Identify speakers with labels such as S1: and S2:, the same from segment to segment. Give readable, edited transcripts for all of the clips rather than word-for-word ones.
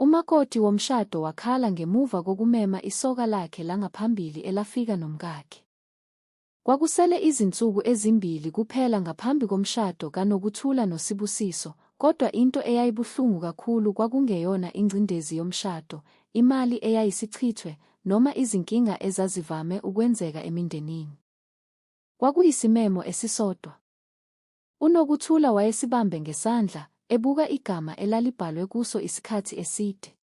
S1: Umakoti womshado wakhala ngemuva kokumema isoka lakhe langaphambili elafika nomkakhe. Kwakusele izinsuku ezimbili kuphela ngaphambi komshado kaNokuthula noSibusiso, kodwa into eyayibuhlungu kakhulu kwakungeyona ingcindezi yomshado, imali eyayisichithwe, noma izinkinga ezazivame ukwenzeka emindenini. Kwakuyisimemo esisodwa. UNokuthula wayesibambe ngesandla, ebuka igama elalibhalwe kuso isikhathi eside.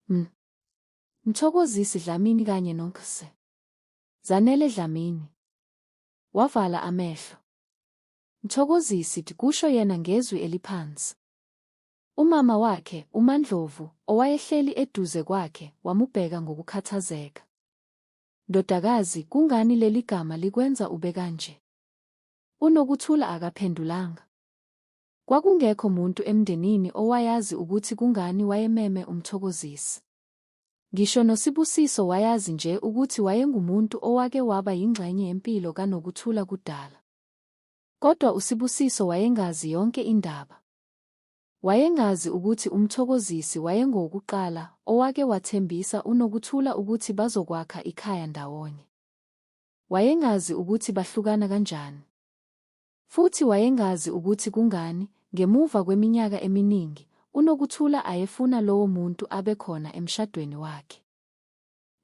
S1: M. Mthokozisi Dlamini kanye noNkz. Zanele Dlamini. Wavala amehlo. Mthokozisi, kusho yena ngezwi eliphansi. Umama wakhe, uMaNdlovu, owayehleli eduze kwakhe, wamubheka ngokukhathazeka. Ndodakazi, kungani leli gama likwenza ube kanje? UNokuthula akaphendulanga. Kwakungekho muntu emndenini owayazi ukuthi kungani wayememe uMthokozisi. Ngisho noSibusiso wayazi nje ukuthi wayengumuntu owake waba yingxenye yempilo kaNokuthula kudala. Kodwa uSibusiso wayengazi yonke indaba. Wayengazi ukuthi uMthokozisi wayengowokuqala owake wathembisa uNokuthula ukuthi bazokwakha ikhaya ndawonye. Wayengazi ukuthi bahlukana kanjani. Futhi wayengazi ukuthi kungani, ngemuva kweminyaka eminingi, uNokuthula ayefuna lowo muntu abe khona emshadweni wakhe.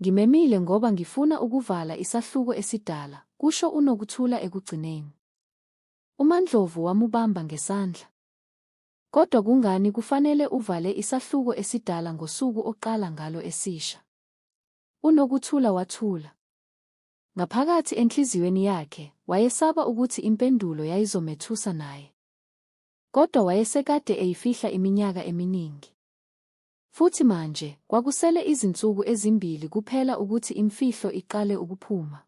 S1: Ngimemile ngoba ngifuna ukuvala isahluko esidala, kusho uNokuthula ekugcineni. UMaNdlovu wamubamba ngesandla. Kodwa kungani kufanele uvale isahluko esidala ngosuku oqala ngalo esisha? UNokuthula wathula. Ngaphakathi enhliziyweni yakhe, wayesaba ukuthi impendulo yayizomethusa naye. Kodwa wayesekade eyifihla iminyaka eminingi. Futhi manje, kwakusele izinsuku ezimbili kuphela ukuthi imfihlo iqale ukuphuma.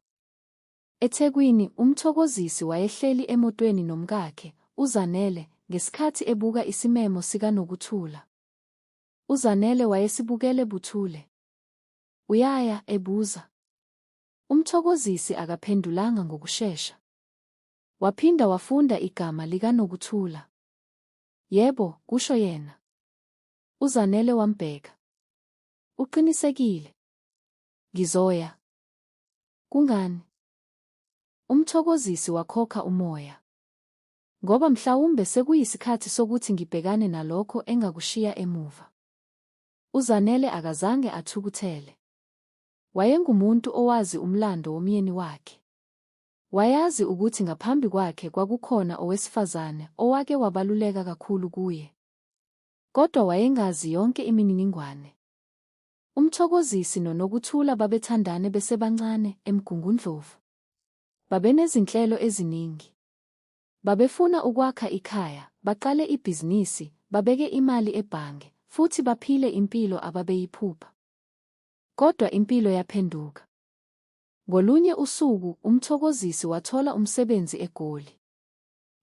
S1: EThekwini, uMthokozisi wayehleli emotweni nomkakhe, uZanele, ngesikhathi ebuka isimemo sikaNokuthula. UZanele wayesibukele buthule. Uyaya? ebuza. UMthokozisi akaphendulanga ngokushesha. Waphinda wafunda igama likaNokuthula. Yebo, kusho yena. UZanele wambheka. Uqinisekile? Ngizoya. Kungani? UMthokozisi wakhokha umoya. Ngoba mhlawumbe sekuyisikhathi sokuthi ngibhekane nalokho engakushiya emuva. UZanele akazange athukuthele. Wayengumuntu owazi umlando womyeni wakhe. Wayazi ukuthi ngaphambi kwakhe kwakukhona owesifazane owake wabaluleka kakhulu kuye. Kodwa wayengazi yonke imininingwane. UMthokozisi noNokuthula babethandane besebancane, eMgungundlovu. Babenezinhlelo eziningi. Babefuna ukwakha ikhaya, baqale ibhizinisi, babeke imali ebhange, futhi baphile impilo ababeyiphupha. Kodwa impilo yaphenduka. Ngolunye usuku, uMthokozisi wathola umsebenzi eGoli.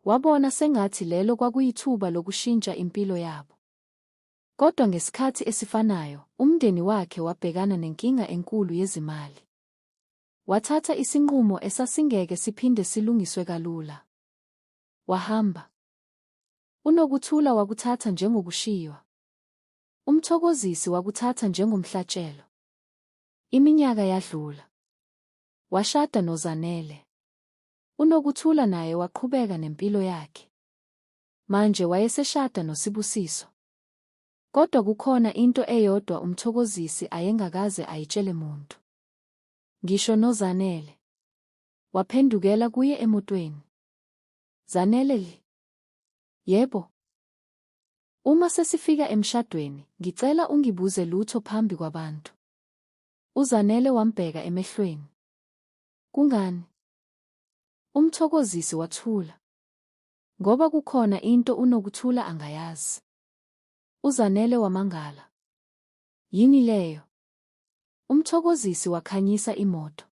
S1: Wabona sengathi lelo kwakuyithuba lokushintsha impilo yabo. Kodwa ngesikhathi esifanayo, umndeni wakhe wabhekana nenkinga enkulu yezimali. Wathatha isinqumo esasingeke siphinde silungiswe kalula. Wahamba. UNokuthula wakuthatha njengokushiywa. UMthokozisi wakuthatha njengomhlatshelo. Iminyaka yadlula. Washada noZanele. UNokuthula naye waqhubeka nempilo yakhe. Manje wayeseshada noSibusiso. Kodwa kukhona into eyodwa uMthokozisi ayengakaze ayitshele muntu. Ngisho noZanele. Waphendukela kuye emotweni. Zanele li. Yebo. Uma sesifika emshadweni, ngicela ungibuze lutho phambi kwabantu. UZanele wambheka emehlweni. Kungani? UMthokozisi wathula. Ngoba kukhona into uNokuthula angayazi. UZanele wamangala. Yini leyo? UMthokozisi wakhanyisa imoto.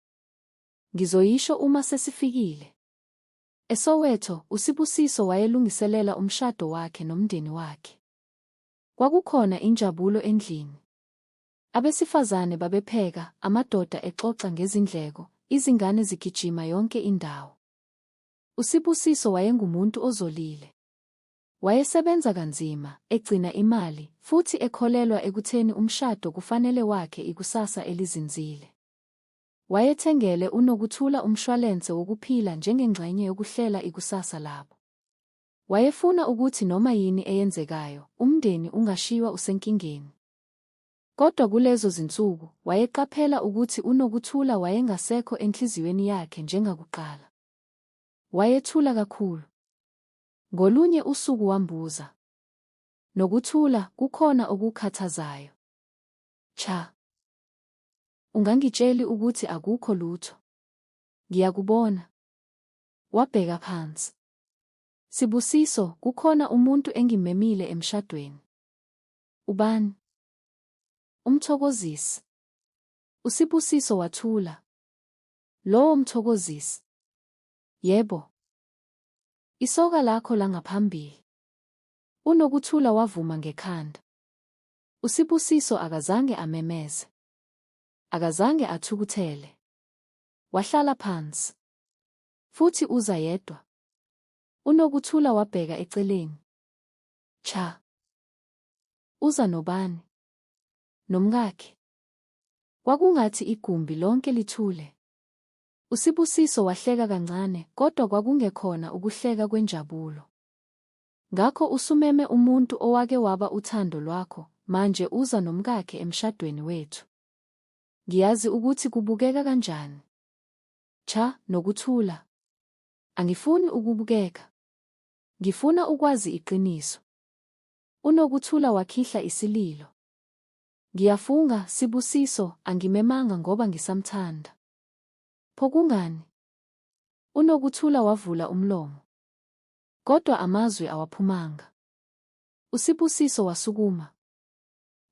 S1: Ngizoyisho uma sesifikile. ESoweto, uSibusiso wayelungiselela umshado wakhe nomndeni wakhe. Kwakukhona injabulo endlini. Abesifazane babepheka, amadoda exoxa ngezindleko, izingane zigijima yonke indawo. USibusiso wayengumuntu ozolile. Wayesebenza kanzima, egcina imali, futhi ekholelwa ekutheni umshado kufanele wakhe ikusasa elizinzile. Wayethengele uNokuthula umshwalense wokuphila njengengxenye yokuhlela ikusasa labo. Wayefuna ukuthi noma yini eyenzekayo, umndeni ungashiywa usenkingeni. Kodwa kulezo zinsuku, wayeqaphela ukuthi uNokuthula wayengasekho enhliziyweni yakhe njengakuqala. Wayethula kakhulu. Ngolunye usuku wambuza. Nokuthula, kukhona okukhathazayo? Cha. Ungangitsheli ukuthi akukho lutho. Ngiyakubona. Wabheka phansi. Sibusiso, kukhona umuntu engimemile emshadweni. Ubani? Umthokozisi. USibusiso wathula. Lowo Mthokozisi. Yebo. Isoka lakho langaphambili. UNokuthula wavuma ngekhanda. USibusiso akazange amemeze. Akazange athukuthele. Wahlala phansi. Futhi uza yedwa. UNokuthula wabheka eceleni. Cha. Uza nobani? Nomkakhe. Kwakungathi igumbi lonke lithule. USibusiso wahleka kancane kodwa kwakungekhona ukuhleka kwenjabulo. Ngakho usumeme umuntu owake waba uthando lwakho, manje uza nomkakhe emshadweni wethu. Ngiyazi ukuthi kubukeka kanjani. Cha, Nokuthula. Angifuni ukubukeka. Ngifuna ukwazi iqiniso. UNokuthula wakhihla isililo. Ngiyafunga, Sibusiso, angimemanga ngoba ngisamthanda. Pho kungani? UNokuthula wavula umlomo. Kodwa amazwi awaphumanga. USibusiso wasukuma.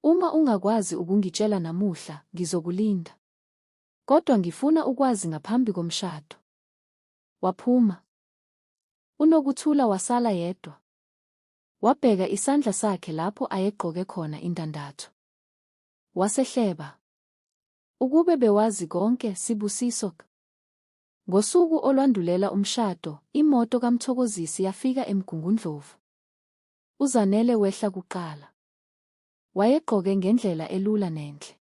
S1: Uma ungakwazi ukungitshela namuhla, ngizokulinda. Kodwa ngifuna ukwazi ngaphambi komshado. Waphuma. UNokuthula wasala yedwa. Wabheka isandla sakhe lapho ayegqoke khona indandatho. Wasehleba. Ukube bewazi konke, Sibusiso. Ngosuku olwandulela umshado, imoto kaMthokozisi yafika eMgungundlovu. UZanele wehla kuqala. Wayegqoke ngendlela elula nenhle.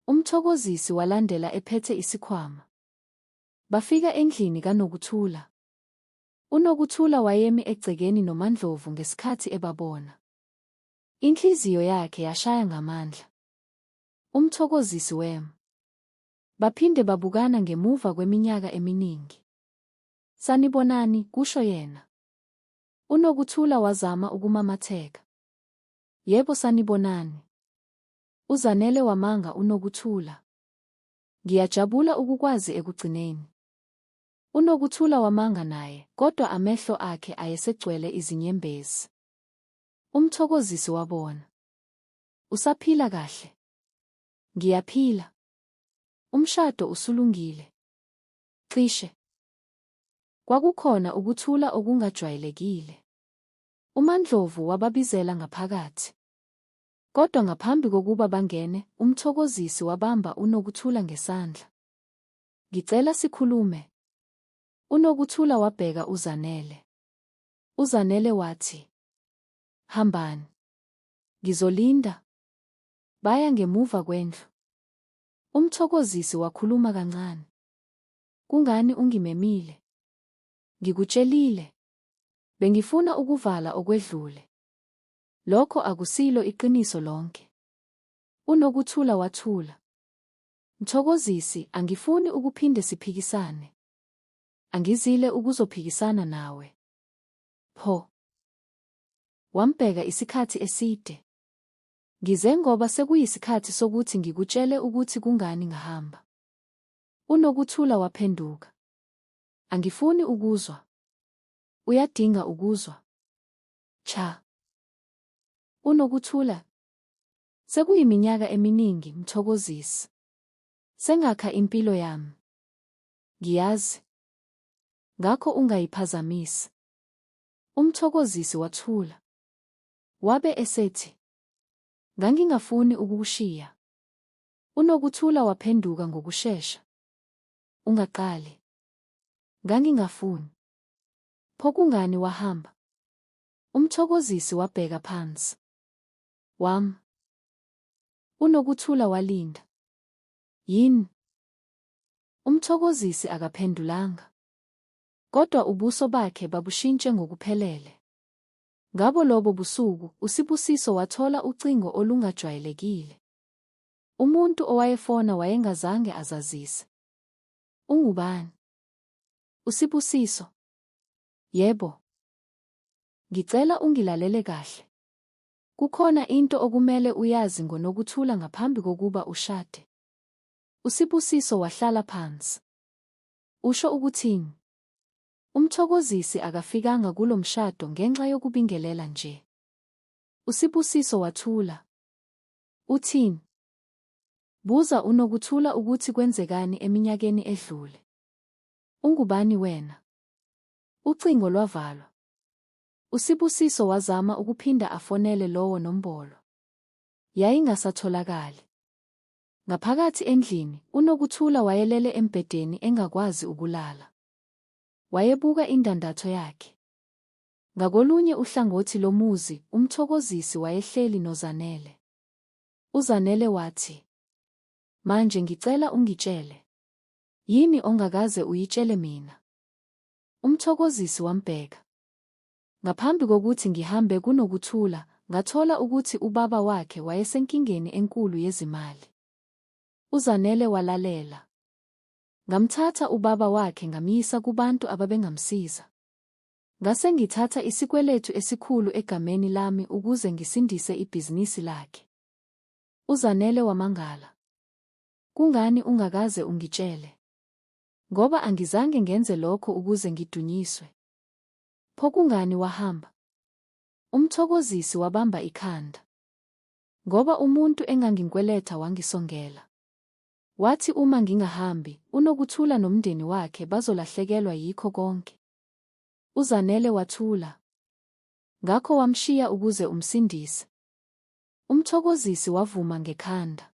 S1: UMthokozisi walandela ephethe isikhwama. Bafika endlini kaNokuthula. UNokuthula wayemi egcekeni noMaNdlovu ngesikhathi ebabona. Inhliziyo yakhe yashaya ngamandla. UMthokozisi wema. Baphinde babukana ngemuva kweminyaka eminingi. Sanibonani, kusho yena. UNokuthula wazama ukumamatheka. Yebo sanibonani. UZanele wamanga uNokuthula. Ngiyajabula ukukwazi ekugcineni. UNokuthula wamanga naye, kodwa amehlo akhe ayesegcwele izinyembezi. UMthokozisi wabona. Usaphila kahle? Ngiyaphila. Umshado usulungile. Cishe. Kwakukhona ukuthula okungajwayelekile. UMaNdlovu wababizela ngaphakathi. Kodwa ngaphambi kokuba bangene, uMthokozisi wabamba uNokuthula ngesandla. Ngicela sikhulume. UNokuthula wabheka uZanele. UZanele wathi, Hambani. Ngizolinda. Baya ngemuva kwendlu. UMthokozisi wakhuluma kancane. Kungani ungimemile? Ngikutshelile. Bengifuna ukuvala okwedlule. Lokho akusilo iqiniso lonke. UNokuthula wathula. Mthokozisi, angifuni ukuphinde siphikisane. Angizile ukuzophikisana nawe. Pho. Wambheka isikhathi eside. Ngize ngoba sekuyisikhathi sokuthi ngikutshele ukuthi kungani ngahamba. UNokuthula waphenduka. Angifuni ukuzwa. Uyadinga ukuzwa. Cha. UNokuthula. Sekuyiminyaka eminingi, Mthokozisi. Sengakha impilo yami. Ngiyazi. Ngakho ungayiphazamisi. UMthokozisi wathula. Wabe esethi, Ngangingafuni ukukushiya. UNokuthula waphenduka ngokushesha. Ungaqali. Ngangingafuni. Pho kungani wahamba? Umthokozisi wabheka phansi. Wam. Unokuthula walinda. Yini? Umthokozisi akaphendulanga. Kodwa ubuso bakhe babushintshe ngokuphelele. Ngabo lobo busuku, uSibusiso wathola ucingo olungajwayelekile. Umuntu owayefona wayengazange azazise. Ungubani? Usibusiso. Yebo. Ngicela ungilalele kahle. Kukhona into okumele uyazi ngoNokuthula ngaphambi kokuba ushade. USibusiso wahlala phansi. Usho ukuthini? Umthokozisi akafikanga kulo mshado ngenxa yokubingelela nje. USibusiso wathula. Uthini? Buza uNokuthula ukuthi kwenzekani eminyakeni edlule. Ungubani wena? Ucingo lwavalwa. USibusiso wazama ukuphinda afonele lowo nombolo. Yayingasatholakali. Ngaphakathi endlini, uNokuthula wayelele embhedeni engakwazi ukulala. Wayebuka indandatho yakhe. Ngakolunye uhlangothi lomuzi, uMthokozisi wayehleli noZanele. UZanele wathi, Manje ngicela ungitshele. Yini ongakaze uyitshele mina? Umthokozisi wambheka. Ngaphambi kokuthi ngihambe kuNokuthula, ngathola ukuthi ubaba wakhe wayesenkingeni enkulu yezimali. UZanele walalela. Ngamthatha ubaba wakhe ngamyisa kubantu ababengamsiza. Ngase ngithatha isikweletu esikhulu egameni lami ukuze ngisindise ibhizinisi lakhe. UZanele wamangala. Kungani ungakaze ungitshele? Ngoba angizange ngenze lokho ukuze ngidunyiswe. Pho kungani wahamba? Umthokozisi wabamba ikhanda. Ngoba umuntu enganginkweletha wangisongela. Wathi uma ngingahambi, uNokuthula nomndeni wakhe bazolahlekelwa yikho konke. UZanele wathula. Ngakho wamshiya ukuze umsindise. Umthokozisi wavuma ngekhanda.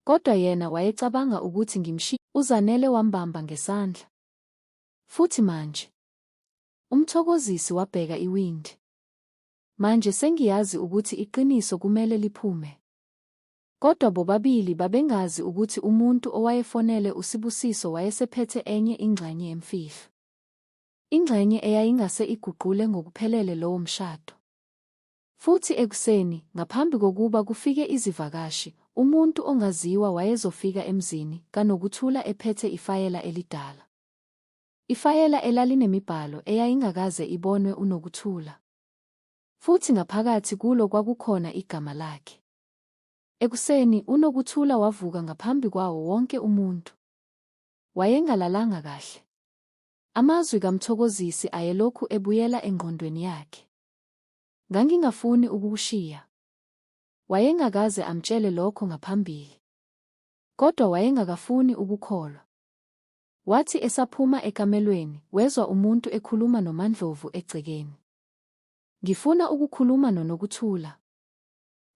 S1: Kodwa yena wayecabanga ukuthi ngimshiye. UZanele wambamba ngesandla. Futhi manje? Umthokozisi wabheka iwindi. Manje sengiyazi ukuthi iqiniso kumele liphume. Kodwa bobabili babengazi ukuthi umuntu owayefonele uSibusiso wayesephethe enye ingxenye yemfihlo. Ingxenye eyayingase iguqule ngokuphelele lowo mshado. Futhi ekuseni, ngaphambi kokuba kufike izivakashi, umuntu ongaziwa wayezofika emzini kaNokuthula ephethe ifayela elidala. Ifayela elalinemibhalo eyayingakaze ibonwe uNokuthula. Futhi ngaphakathi kulo kwakukhona igama lakhe. Ekuseni, uNokuthula wavuka ngaphambi kwawo wonke umuntu. Wayengalalanga kahle. Amazwi kaMthokozisi ayelokhu ebuyela engqondweni yakhe. Ngangingafuni ukukushiya. Wayengakaze amtshele lokho ngaphambili. Kodwa wayengakafuni ukukholwa. Wathi esaphuma ekamelweni, wezwa umuntu ekhuluma noMaNdlovu egcekeni. Ngifuna ukukhuluma noNokuthula.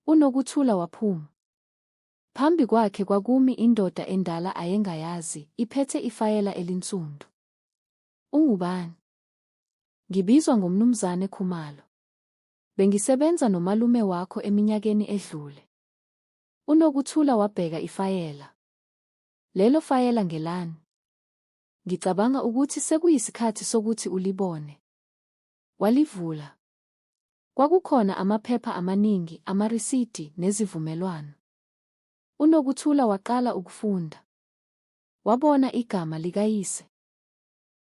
S1: UNokuthula waphuma. Phambi kwakhe kwakumi indoda endala ayengayazi, iphethe ifayela elinsundu. Ungubani? Ngibizwa ngoMnumzane Khumalo. Bengisebenza nomalume wakho eminyakeni edlule. UNokuthula wabheka ifayela. Lelo fayela ngelani? Ngicabanga ukuthi sekuyisikhathi sokuthi ulibone. Walivula. Kwakukhona amaphepha amaningi, amarisidi, nezivumelwano. UNokuthula waqala ukufunda. Wabona igama likayise.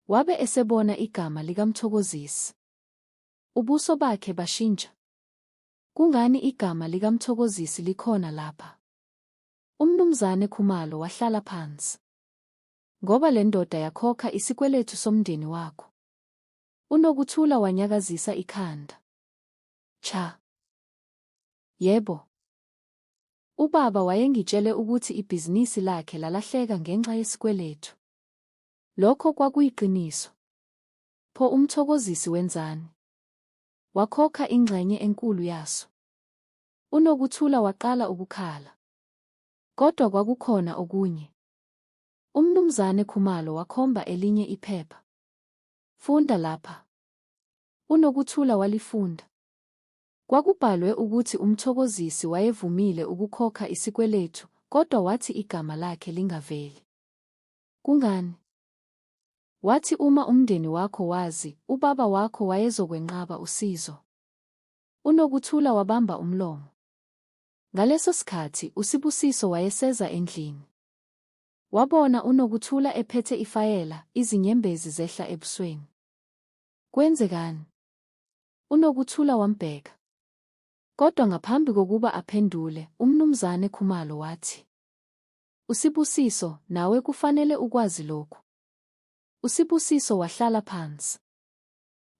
S1: Wabe esebona igama likaMthokozisi. Ubuso bakhe bashintsha. Kungani igama likaMthokozisi likhona lapha? UMnumzane Khumalo wahlala phansi. Ngoba le ndoda yakhokha isikweletu somndeni wakho. UNokuthula wanyakazisa ikhanda. Cha. Yebo. Ubaba wayengitshele ukuthi ibhizinisi lakhe lalahleka ngenxa yesikweletu. Lokho kwakuyiqiniso. Pho uMthokozisi wenzani? Wakhokha ingxenye enkulu yaso. UNokuthula waqala ukukhala. Kodwa kwakukhona okunye. UMnumzane Khumalo wakhomba elinye iphepha. Funda lapha. UNokuthula walifunda. Kwakubhalwe ukuthi uMthokozisi wayevumile ukukhokha isikweletu kodwa wathi igama lakhe lingaveli. Kungani? Wathi uma umndeni wakho wazi, ubaba wakho wayezokwenqaba usizo. UNokuthula wabamba umlomo. Ngaleso sikhathi uSibusiso wayeseza endlini. Wabona uNokuthula ephethe ifayela, izinyembezi zehla ebusweni. Kwenzekani? UNokuthula wambheka. Kodwa ngaphambi kokuba aphendule, uMnumzane Khumalo wathi, USibusiso, nawe kufanele ukwazi lokhu. USibusiso wahlala phansi.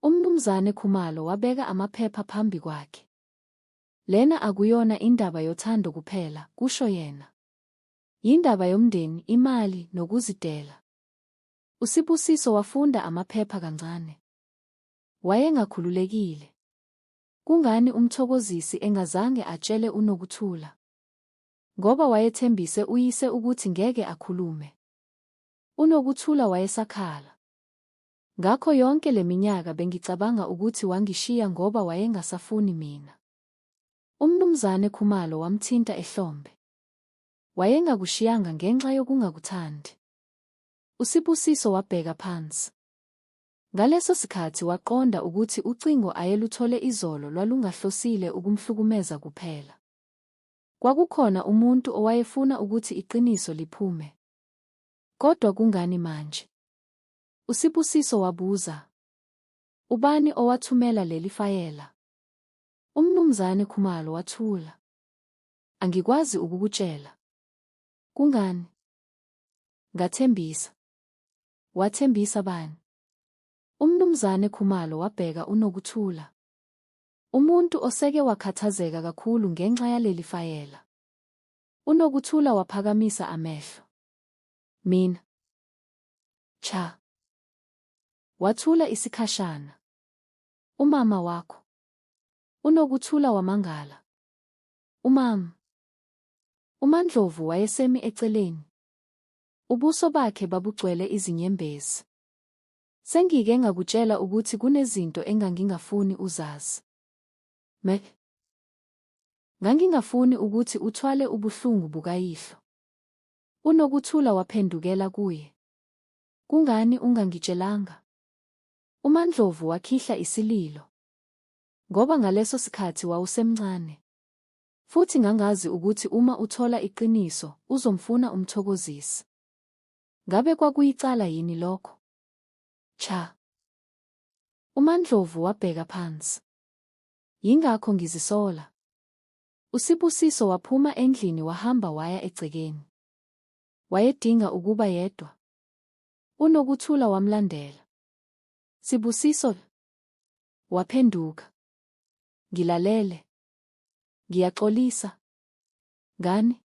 S1: UMnumzane Khumalo wabeka amaphepha phambi kwakhe. Lena akuyona indaba yothando kuphela, kusho yena. Yindaba yomndeni, imali, nokuzidela. USibusiso wafunda amaphepha kancane. Wayengakhululekile. Kungani uMthokozisi engazange atshele uNokuthula? Ngoba wayethembise uyise ukuthi ngeke akhulume. UNokuthula wayesakhala. Ngakho yonke le minyaka bengicabanga ukuthi wangishiya ngoba wayengasafuni mina. UMnumzane Khumalo wamthinta ehlombe. Wayengakushiyanga ngenxa yokungakuthandi. USibusiso wabheka phansi. Ngaleso sikhathi waqonda ukuthi ucingo ayeluthole izolo lwalungahlosile ukumhlukumeza kuphela. Kwakukhona umuntu owayefuna ukuthi iqiniso liphume. Kodwa kungani manje? USibusiso wabuza. Ubani owathumela leli fayela? UMnumzane Khumalo wathula. Angikwazi ukukutshela. Kungani? Ngathembisa. Wathembisa bani? UMnumzane Khumalo wabheka uNokuthula. Umuntu oseke wakhathazeka kakhulu ngenxa yaleli fayela. UNokuthula waphakamisa amehlo. Mina. Cha. Wathula isikhashana. Umama wakho. UNokuthula wamangala. Umama. UMaNdlovu wayesemi eceleni. Ubuso bakhe babugcwele izinyembezi. Sengike ngakutshela ukuthi kunezinto engangingafuni uzazi. Me. Ngangingafuni ukuthi uthwale ubuhlungu bukayihlo. UNokuthula waphendukela kuye. Kungani ungangitshelanga? UMaNdlovu wakhihla isililo. Ngoba ngaleso sikhathi wawusemncane. Futhi ngangazi ukuthi uma uthola iqiniso, uzomfuna uMthokozisi. Ngabe kwakuyicala yini lokho? Cha. UMaNdlovu wabheka phansi. Yingakho ngizisola. USibusiso waphuma endlini wahamba waya egcekeni. Wayedinga ukuba yedwa. UNokuthula wamlandela. Sibusiso? Waphenduka. Ngilalele. Ngiyaxolisa. Ngani?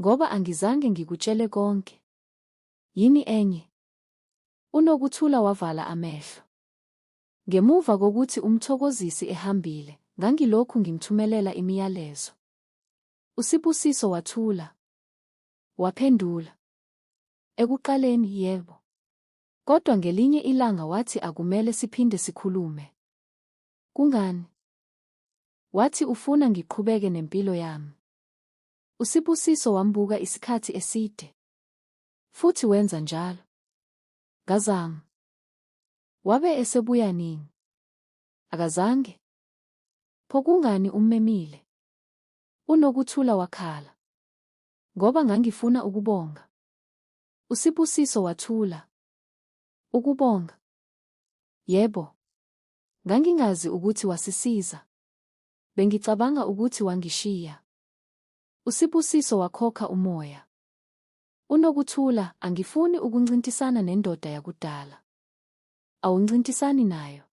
S1: Ngoba angizange ngikutshele konke. Yini enye? UNokuthula wavala amehlo. Ngemuva kokuthi uMthokozisi ehambile, ngangilokhu ngimthumelela imiyalezo. USibusiso wathula. Waphendula. Ekuqaleni, yebo. Kodwa ngelinye ilanga wathi akumele siphinde sikhulume. Kungani? Wathi ufuna ngiqhubeke nempilo yami. USibusiso wambuka isikhathi eside. Futhi wenza njalo. Ngazama. Wabe esebuya nini? Akazange. Pho kungani ummemile? UNokuthula wakhala. Ngoba ngangifuna ukubonga. USibusiso wathula. Ukubonga? Yebo. Ngangingazi ukuthi wasisiza. Bengicabanga ukuthi wangishiya. USibusiso wakhokha umoya. UNokuthula, angifuni ukuncintisana nendoda yakudala. Awuncintisani nayo.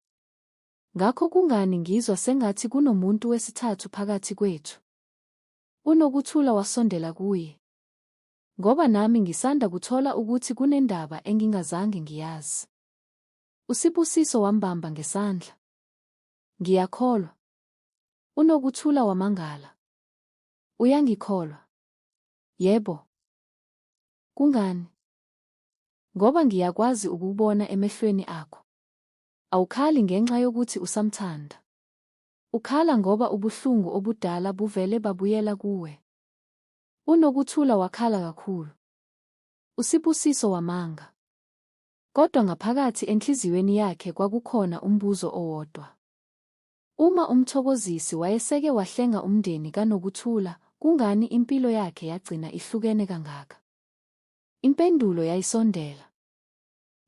S1: Ngakho kungani ngizwa sengathi kunomuntu wesithathu phakathi kwethu? UNokuthula wasondela kuye. Ngoba nami ngisanda kuthola ukuthi kunendaba engingazange ngiyazi. USibusiso wambamba ngesandla. Ngiyakholwa. UNokuthula wamangala. Uyangikholwa? Yebo. Kungani? Ngoba ngiyakwazi ukubona emehlweni akho. Awukhali ngenxa yokuthi usamthanda. Ukhala ngoba ubuhlungu obudala buvele babuyela kuwe. UNokuthula wakhala kakhulu. USibusiso wamanga. Kodwa ngaphakathi enhliziyweni yakhe kwakukhona umbuzo owodwa. Uma uMthokozisi wayeseke wahlenga umndeni kaNokuthula, kungani impilo yakhe yagcina ihlukene kangaka? Impendulo yayisondela.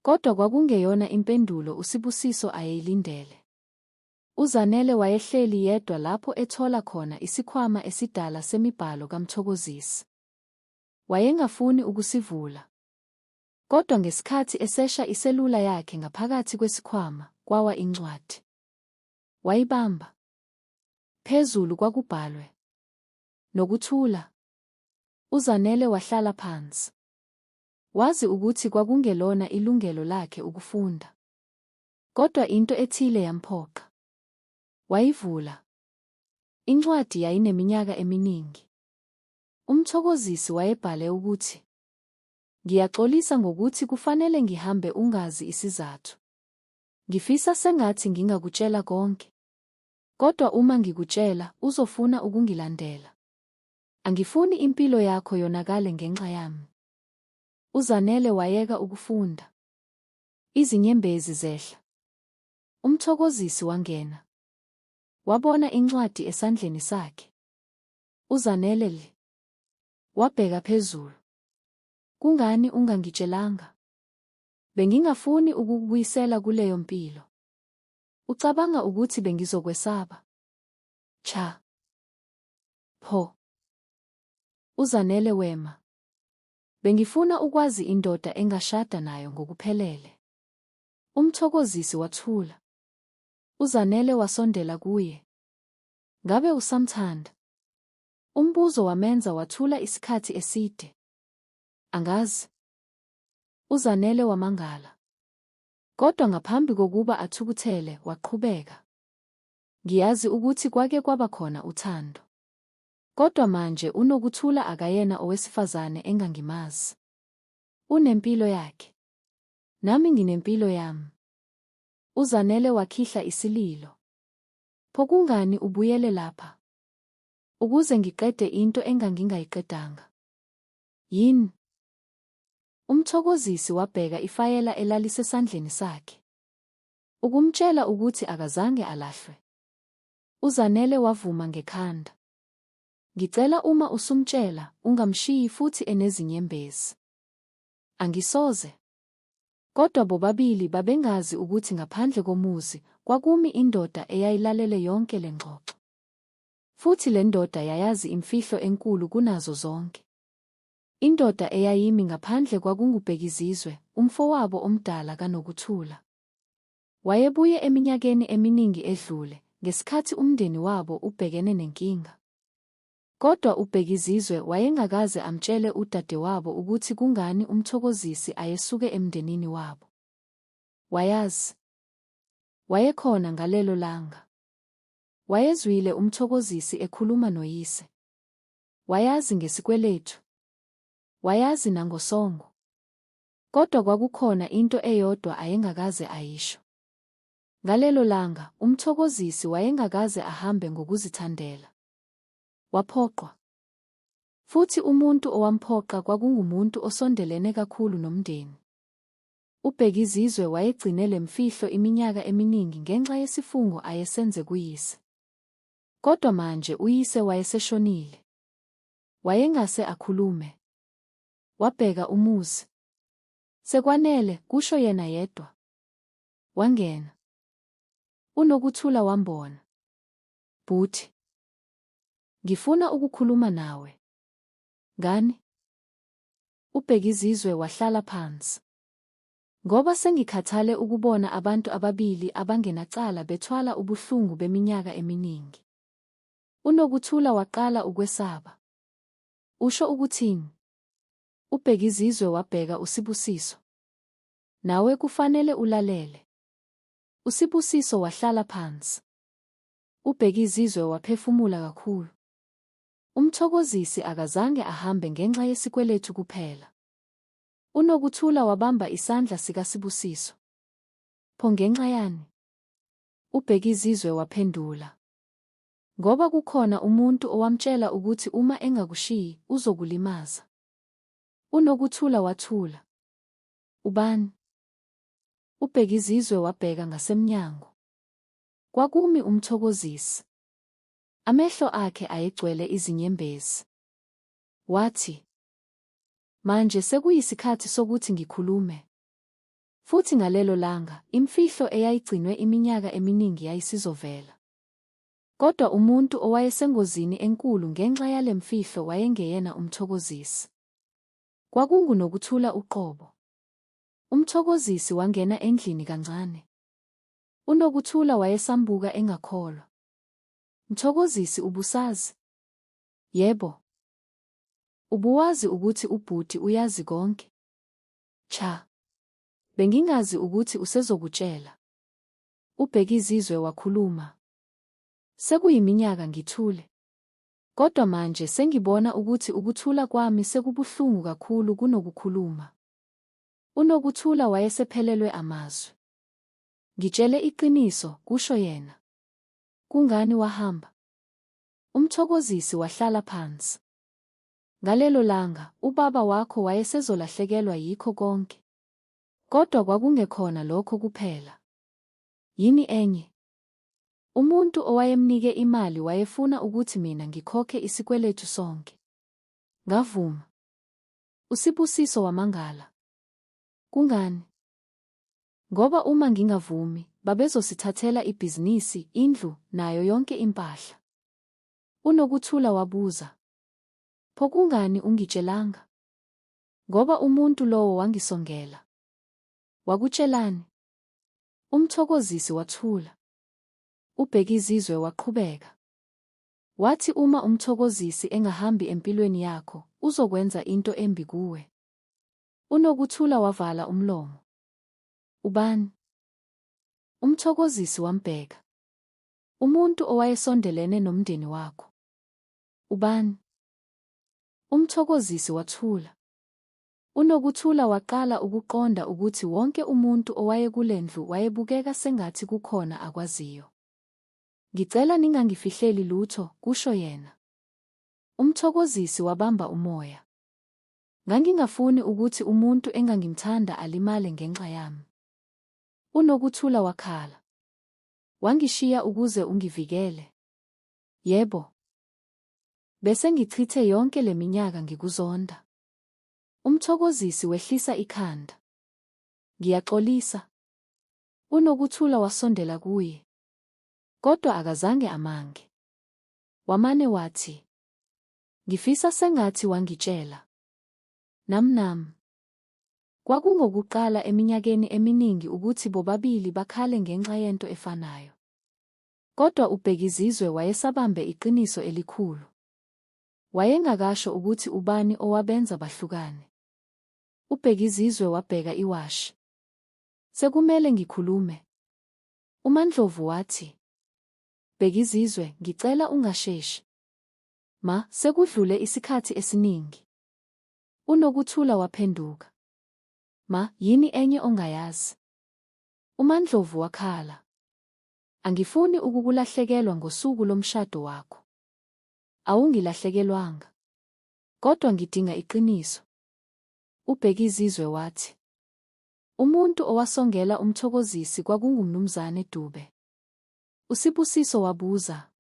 S1: Kodwa kwakungeyona impendulo uSibusiso ayeyilindele. UZanele wayehleli yedwa lapho ethola khona isikhwama esidala semibhalo kaMthokozisi. Wayengafuni ukusivula. Kodwa ngesikhathi esesha iselula yakhe ngaphakathi kwesikhwama, kwawa incwadi. Wayibamba. Phezulu kwakubhalwe. Nokuthula. UZanele wahlala phansi. Wazi ukuthi kwakungelona ilungelo lakhe ukufunda. Kodwa into ethile yamphoqa. Wayivula. Incwadi yayineminyaka eminingi. UMthokozisi wayebhale ukuthi, Ngiyaxolisa ngokuthi kufanele ngihambe ungazi isizathu. Ngifisa sengathi ngingakutshela konke. Kodwa uma ngikutshela, uzofuna ukungilandela. Angifuni impilo yakho yonakale ngenxa yami. UZanele wayeka ukufunda. Izinyembezi zehla. UMthokozisi wangena. Wabona incwadi esandleni sakhe. UZanele li. Wabheka phezulu. Kungani ungangitshelanga? Bengingafuni ukukubuyisela kuleyo mpilo. Ucabanga ukuthi bengizokwesaba? Cha. Pho. UZanele wema. Bengifuna ukwazi indoda engashada nayo ngokuphelele. UMthokozisi wathula. UZanele wasondela kuye. Ngabe usamthanda? Umbuzo wamenza wathula isikhathi eside. Angazi. UZanele wamangala. Kodwa ngaphambi kokuba athukuthele, waqhubeka. Ngiyazi ukuthi kwake kwaba khona uthando. Kodwa manje uNokuthula akayena owesifazane engangimazi. Unempilo yakhe. Nami nginempilo yami. UZanele wakhihla isililo. Pho kungani ubuyele lapha? Ukuze ngiqede into engangingayiqedanga. Yini? UMthokozisi wabheka ifayela elalisesandleni sakhe. Ukumtshela ukuthi akazange alahlwe. UZanele wavuma ngekhanda. Ngicela uma usumtshela, ungamshiyi futhi enezinyembezi. Angisoze. Kodwa bobabili babengazi ukuthi ngaphandle komuzi, kwakumi indoda eyayilalele yonke le ngxoxo. Futhi le ndoda yayazi imfihlo enkulu kunazo zonke. Indoda eyayimi ngaphandle kwakunguBhekizizwe, umfowabo omdala kaNokuthula. Wayebuye eminyakeni eminingi edlule, ngesikhathi umndeni wabo ubhekene nenkinga. Kodwa uBhekizizwe wayengakaze amtshele udadewabo ukuthi kungani uMthokozisi ayesuke emndenini wabo. Wayazi. Wayekhona ngalelo langa. Wayezwile uMthokozisi ekhuluma noyise. Wayazi ngesikweletu. Wayazi nangosongo. Kodwa kwakukhona into eyodwa ayengakaze ayisho. Ngalelo langa, uMthokozisi wayengakaze ahambe ngokuzithandela. Waphoqwa. Futhi umuntu owamphoqa kwakungumuntu osondelene kakhulu nomndeni. UBhekizizwe wayegcine le mfihlo iminyaka eminingi ngenxa yesifungo ayesenze kuyise. Kodwa manje uyise wayeseshonile. Wayengase akhulume. Wabheka umuzi. Sekwanele, kusho yena yedwa. Wangena. UNokuthula wambona. Bhuti. Ngifuna ukukhuluma nawe. Ngani? UBhekizizwe wahlala phansi. Ngoba sengikhathale ukubona abantu ababili abangenacala bethwala ubuhlungu beminyaka eminingi. UNokuthula waqala ukwesaba. Usho ukuthini? UBhekizizwe wabheka uSibusiso. Nawe kufanele ulalele. USibusiso wahlala phansi. UBhekizizwe waphefumula kakhulu. UMthokozisi akazange ahambe ngenxa yesikweletu kuphela. UNokuthula wabamba isandla sikaSibusiso. Pho ngenxa yani? UBhekizizwe waphendula. Ngoba kukhona umuntu owamtshela ukuthi uma engakushiyi, uzokulimaza. UNokuthula wathula. Ubani? UBhekizizwe wabheka ngasemnyango. Kwakumi uMthokozisi. Amehlo akhe ayegcwele izinyembezi. Wathi, Manje sekuyisikhathi sokuthi ngikhulume. Futhi ngalelo langa, imfihlo eyayigcinwe iminyaka eminingi yayisizovela. Kodwa umuntu owayesengozini enkulu ngenxa yale mfihlo wayengeyena uMthokozisi. KwakunguNokuthula uqobo. UMthokozisi wangena endlini kancane. UNokuthula wayesambuka engakholwa. Mthokozisi ubusazi? Yebo. Ubuwazi ukuthi ubhuti uyazi konke? Cha. Bengingazi ukuthi usezokutshela. UBhekizizwe wakhuluma. Sekuyiminyaka ngithule. Kodwa manje sengibona ukuthi ukuthula kwami sekubuhlungu kakhulu kunokukhuluma. UNokuthula wayesephelelwe amazwi. Ngitshele iqiniso, kusho yena. Kungani wahamba? UMthokozisi wahlala phansi. Ngalelo langa, ubaba wakho wayesezolahlekelwa yikho konke. Kodwa kwakungekhona lokho kuphela. Yini enye? Umuntu owayemnike imali wayefuna ukuthi mina ngikhokhe isikweletu sonke. Ngavuma. USibusiso wamangala. Kungani? Ngoba uma ngingavumi, babezosithathela ibhizinisi, indlu, nayo yonke impahla. UNokuthula wabuza. Pho kungani ungitshelanga? Ngoba umuntu lowo wangisongela. Wakutshelani? UMthokozisi wathula. UBhekizizwe waqhubeka. Wathi uma uMthokozisi engahambi empilweni yakho, uzokwenza into embi kuwe. UNokuthula wavala umlomo. Ubani? UMthokozisi wambheka. Umuntu owayesondelene nomndeni wakho. Ubani? UMthokozisi wathula. UNokuthula waqala ukuqonda ukuthi wonke umuntu owayekule ndlu wayebukeka sengathi kukhona akwaziyo. Ngicela ningangifihleli lutho, kusho yena. UMthokozisi wabamba umoya. Ngangingafuni ukuthi umuntu engangimthanda alimale ngenxa yami. UNokuthula wakhala. Wangishiya ukuze ungivikele? Yebo. Bese ngichithe yonke le minyaka ngikuzonda. UMthokozisi wehlisa ikhanda. Ngiyaxolisa. UNokuthula wasondela kuye. Kodwa akazange amange. Wamane wathi, Ngifisa sengathi wangitshela. Nam nam. Kwakungokuqala eminyakeni eminingi ukuthi bobabili bakhale ngenxa yento efanayo. Kodwa uBhekizizwe wayesabambe iqiniso elikhulu. Wayengakasho ukuthi ubani owabenza bahlukane. UBhekizizwe wabheka iwashi. Sekumele ngikhulume. UMaNdlovu wathi, Bhekizizwe, ngicela ungasheshi. Ma, sekudlule isikhathi esiningi. UNokuthula waphenduka. Ma, yini enye ongayazi? UMaNdlovu wakhala. Angifuni ukukulahlekelwa ngosuku lomshado wakho. Awungilahlekelwanga. Kodwa ngidinga iqiniso. UBhekizizwe wathi. Umuntu owasongela uMthokozisi kwakunguMnumzane Dube. USibusiso wabuza.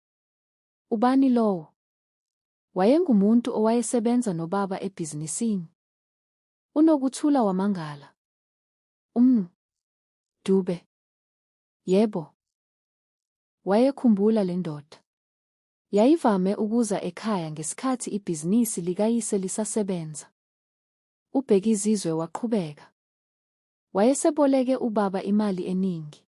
S1: Ubani lowo? Wayengumuntu owayesebenza nobaba ebhizinisini. UNokuthula wamangala. Umnu. Dube. Yebo. Wayekhumbula le ndoda. Yayivame ukuza ekhaya ngesikhathi ibhizinisi likayise lisasebenza. UBhekizizwe waqhubeka. Wayeseboleke ubaba imali eningi.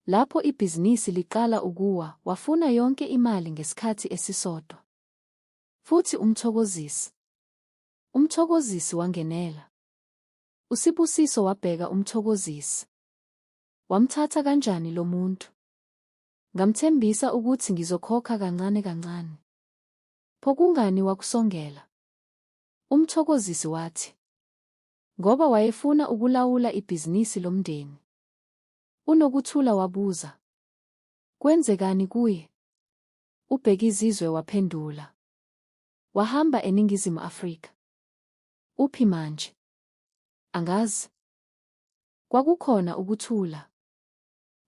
S1: Lapho ibhizinisi liqala ukuwa, wafuna yonke imali ngesikhathi esisodwa. Futhi uMthokozisi. UMthokozisi wangenela. USibusiso wabheka uMthokozisi. Wamthatha kanjani lo muntu? Ngamthembisa ukuthi ngizokhokha kancane kancane. Pho kungani wakusongela? UMthokozisi wathi. Ngoba wayefuna ukulawula ibhizinisi lomndeni. UNokuthula wabuza. Kwenzekani kuye? UBhekizizwe waphendula. Wahamba eNingizimu Afrika. Uphi manje? Angazi. Kwakukhona ukuthula.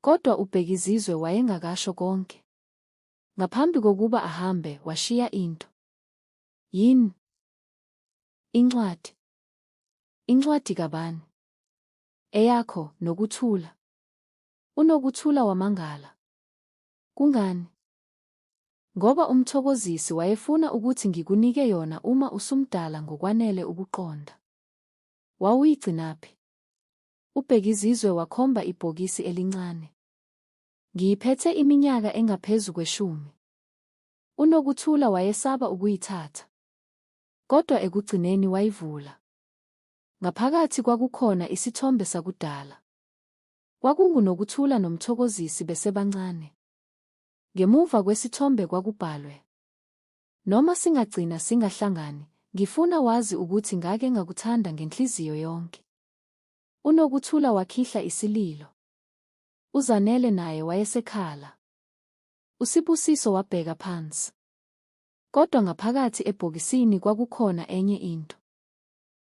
S1: Kodwa uBhekizizwe wayengakasho konke. Ngaphambi kokuba ahambe, washiya into. Yini? Incwadi. Incwadi kabani? Eyakho, Nokuthula. UNokuthula wamangala. Kungani? Ngoba uMthokozisi wayefuna ukuthi ngikunike yona uma usumdala ngokwanele ukuqonda. Wawuyigcinaphi? UBhekizizwe wakhomba ibhokisi elincane. Ngiyiphethe iminyaka engaphezu kweshumi. UNokuthula wayesaba ukuyithatha. Kodwa ekugcineni wayivula. Ngaphakathi kwakukhona isithombe sakudala. KwakunguNokuthula noMthokozisi besebancane. Ngemuva kwesithombe kwakubhalwe. Noma singagcina singahlangani, ngifuna wazi ukuthi ngake ngakuthanda ngenhliziyo yonke. UNokuthula wakhihla isililo. UZanele naye wayesekhala. USibusiso wabheka phansi. Kodwa ngaphakathi ebhokisini kwakukhona enye into.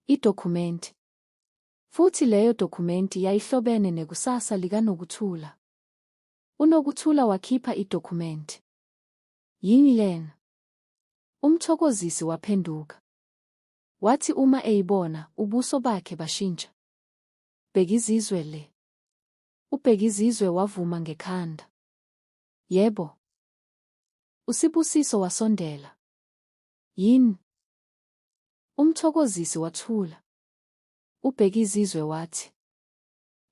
S1: Idokhumenti. Futhi leyo dokhumenti yayihlobene nekusasa likaNokuthula. UNokuthula wakhipha idokhumenti. Yini lena? UMthokozisi waphenduka. Wathi uma eyibona, ubuso bakhe bashintsha. Bhekizizwe le. UBhekizizwe wavuma ngekhanda. Yebo. USibusiso wasondela. Yini? UMthokozisi wathula. UBhekizizwe wathi.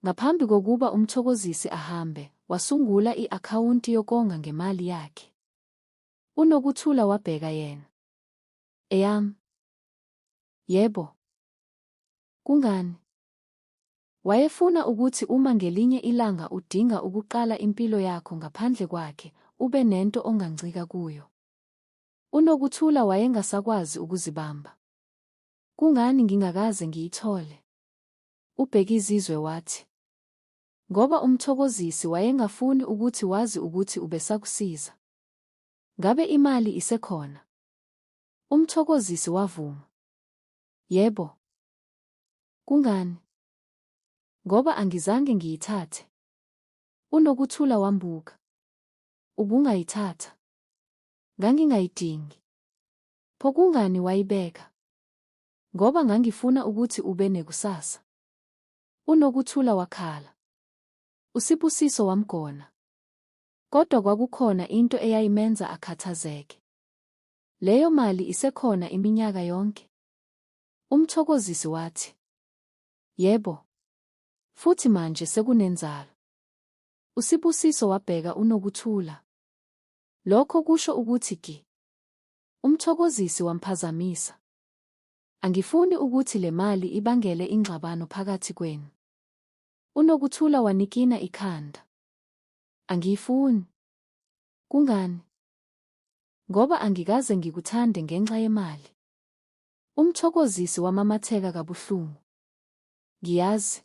S1: Ngaphambi kokuba uMthokozisi ahambe, wasungula i-akhawunti yokonga ngemali yakhe. UNokuthula wabheka yena. Eyami? Yebo. Kungani? Wayefuna ukuthi uma ngelinye ilanga udinga ukuqala impilo yakho ngaphandle kwakhe, ube nento ongancika kuyo. UNokuthula wayengasakwazi ukuzibamba. Kungani ngingakaze ngiyithole? UBhekizizwe wathi. Ngoba uMthokozisi wayengafuni ukuthi wazi ukuthi ubesakusiza. Ngabe imali isekhona? UMthokozisi wavuma. Yebo. Kungani? Ngoba angizange ngiyithathe. UNokuthula wambuka. Ubungayithatha. Ngangingayidingi. Pho kungani wayibeka? Ngoba ngangifuna ukuthi ube nekusasa. UNokuthula wakhala. USibusiso wamgona. Kodwa kwakukhona into eyayimenza akhathazeke. Leyo mali isekhona iminyaka yonke? UMthokozisi wathi. Yebo. Futhi manje sekunenzalo. USibusiso wabheka uNokuthula. Lokho kusho ukuthi ki. UMthokozisi wamphazamisa. Angifuni ukuthi le mali ibangele ingxabano phakathi kwenu. UNokuthula wanikina ikhanda. Angiyifuni. Kungani? Ngoba angikaze ngikuthande ngenxa yemali. UMthokozisi wamamatheka kabuhlungu. Ngiyazi.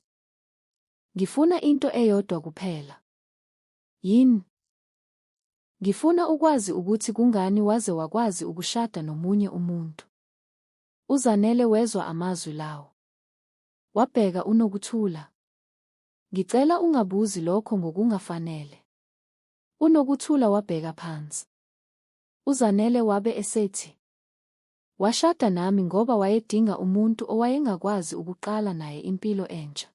S1: Ngifuna into eyodwa kuphela. Yini? Ngifuna ukwazi ukuthi kungani waze wakwazi ukushada nomunye umuntu. UZanele wezwa amazwi lawo. Wabheka uNokuthula. Ngicela ungabuzi lokho ngokungafanele. UNokuthula wabheka phansi. UZanele wabe esethi, Washada nami ngoba wayedinga umuntu owayengakwazi ukuqala naye impilo entsha.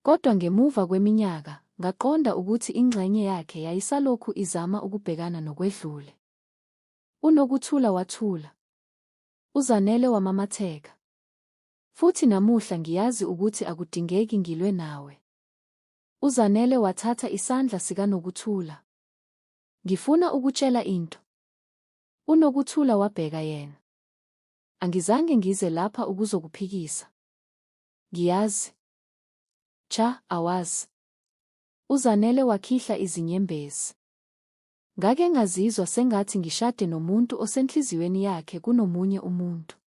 S1: Kodwa ngemuva kweminyaka, ngaqonda ukuthi ingxenye yakhe yayisalokhu izama ukubhekana nokwedlule. UNokuthula wathula. UZanele wamamatheka. Futhi namuhla ngiyazi ukuthi akudingeki ngilwe nawe. UZanele wathatha isandla sikaNokuthula. Ngifuna ukutshela into. UNokuthula wabheka yena. Angizange ngize lapha ukuzokuphikisa. Ngiyazi. Cha, awazi. UZanele wakhihla izinyembezi. Ngake ngazizwa sengathi ngishade nomuntu osenhliziyweni yakhe kunomunye umuntu.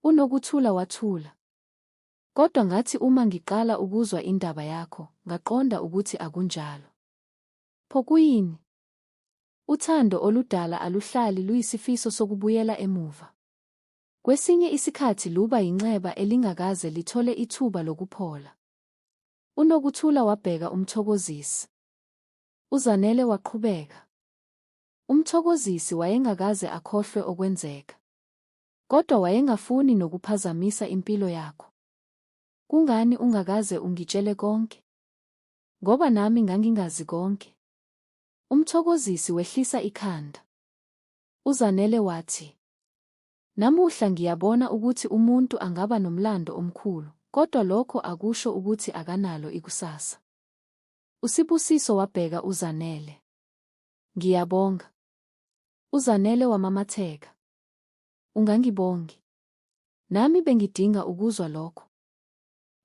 S1: UNokuthula wathula. Kodwa ngathi uma ngiqala ukuzwa indaba yakho, ngaqonda ukuthi akunjalo. Pho kuyini? Uthando oludala aluhlali luyisifiso sokubuyela emuva. Kwesinye isikhathi luba yinxeba elingakaze lithole ithuba lokuphola. UNokuthula wabheka uMthokozisi. UZanele waqhubeka. UMthokozisi wayengakaze akhohlwe okwenzeka. Kodwa wayengafuni nokuphazamisa impilo yakho. Kungani ungakaze ungitshele konke? Ngoba nami ngangingazi konke. UMthokozisi wehlisa ikhanda. UZanele wathi, Namuhla ngiyabona ukuthi umuntu angaba nomlando omkhulu, kodwa lokho akusho ukuthi akanalo ikusasa. USibusiso wabheka uZanele. Ngiyabonga. UZanele wamamatheka. Ungangibongi. Nami bengidinga ukuzwa lokho.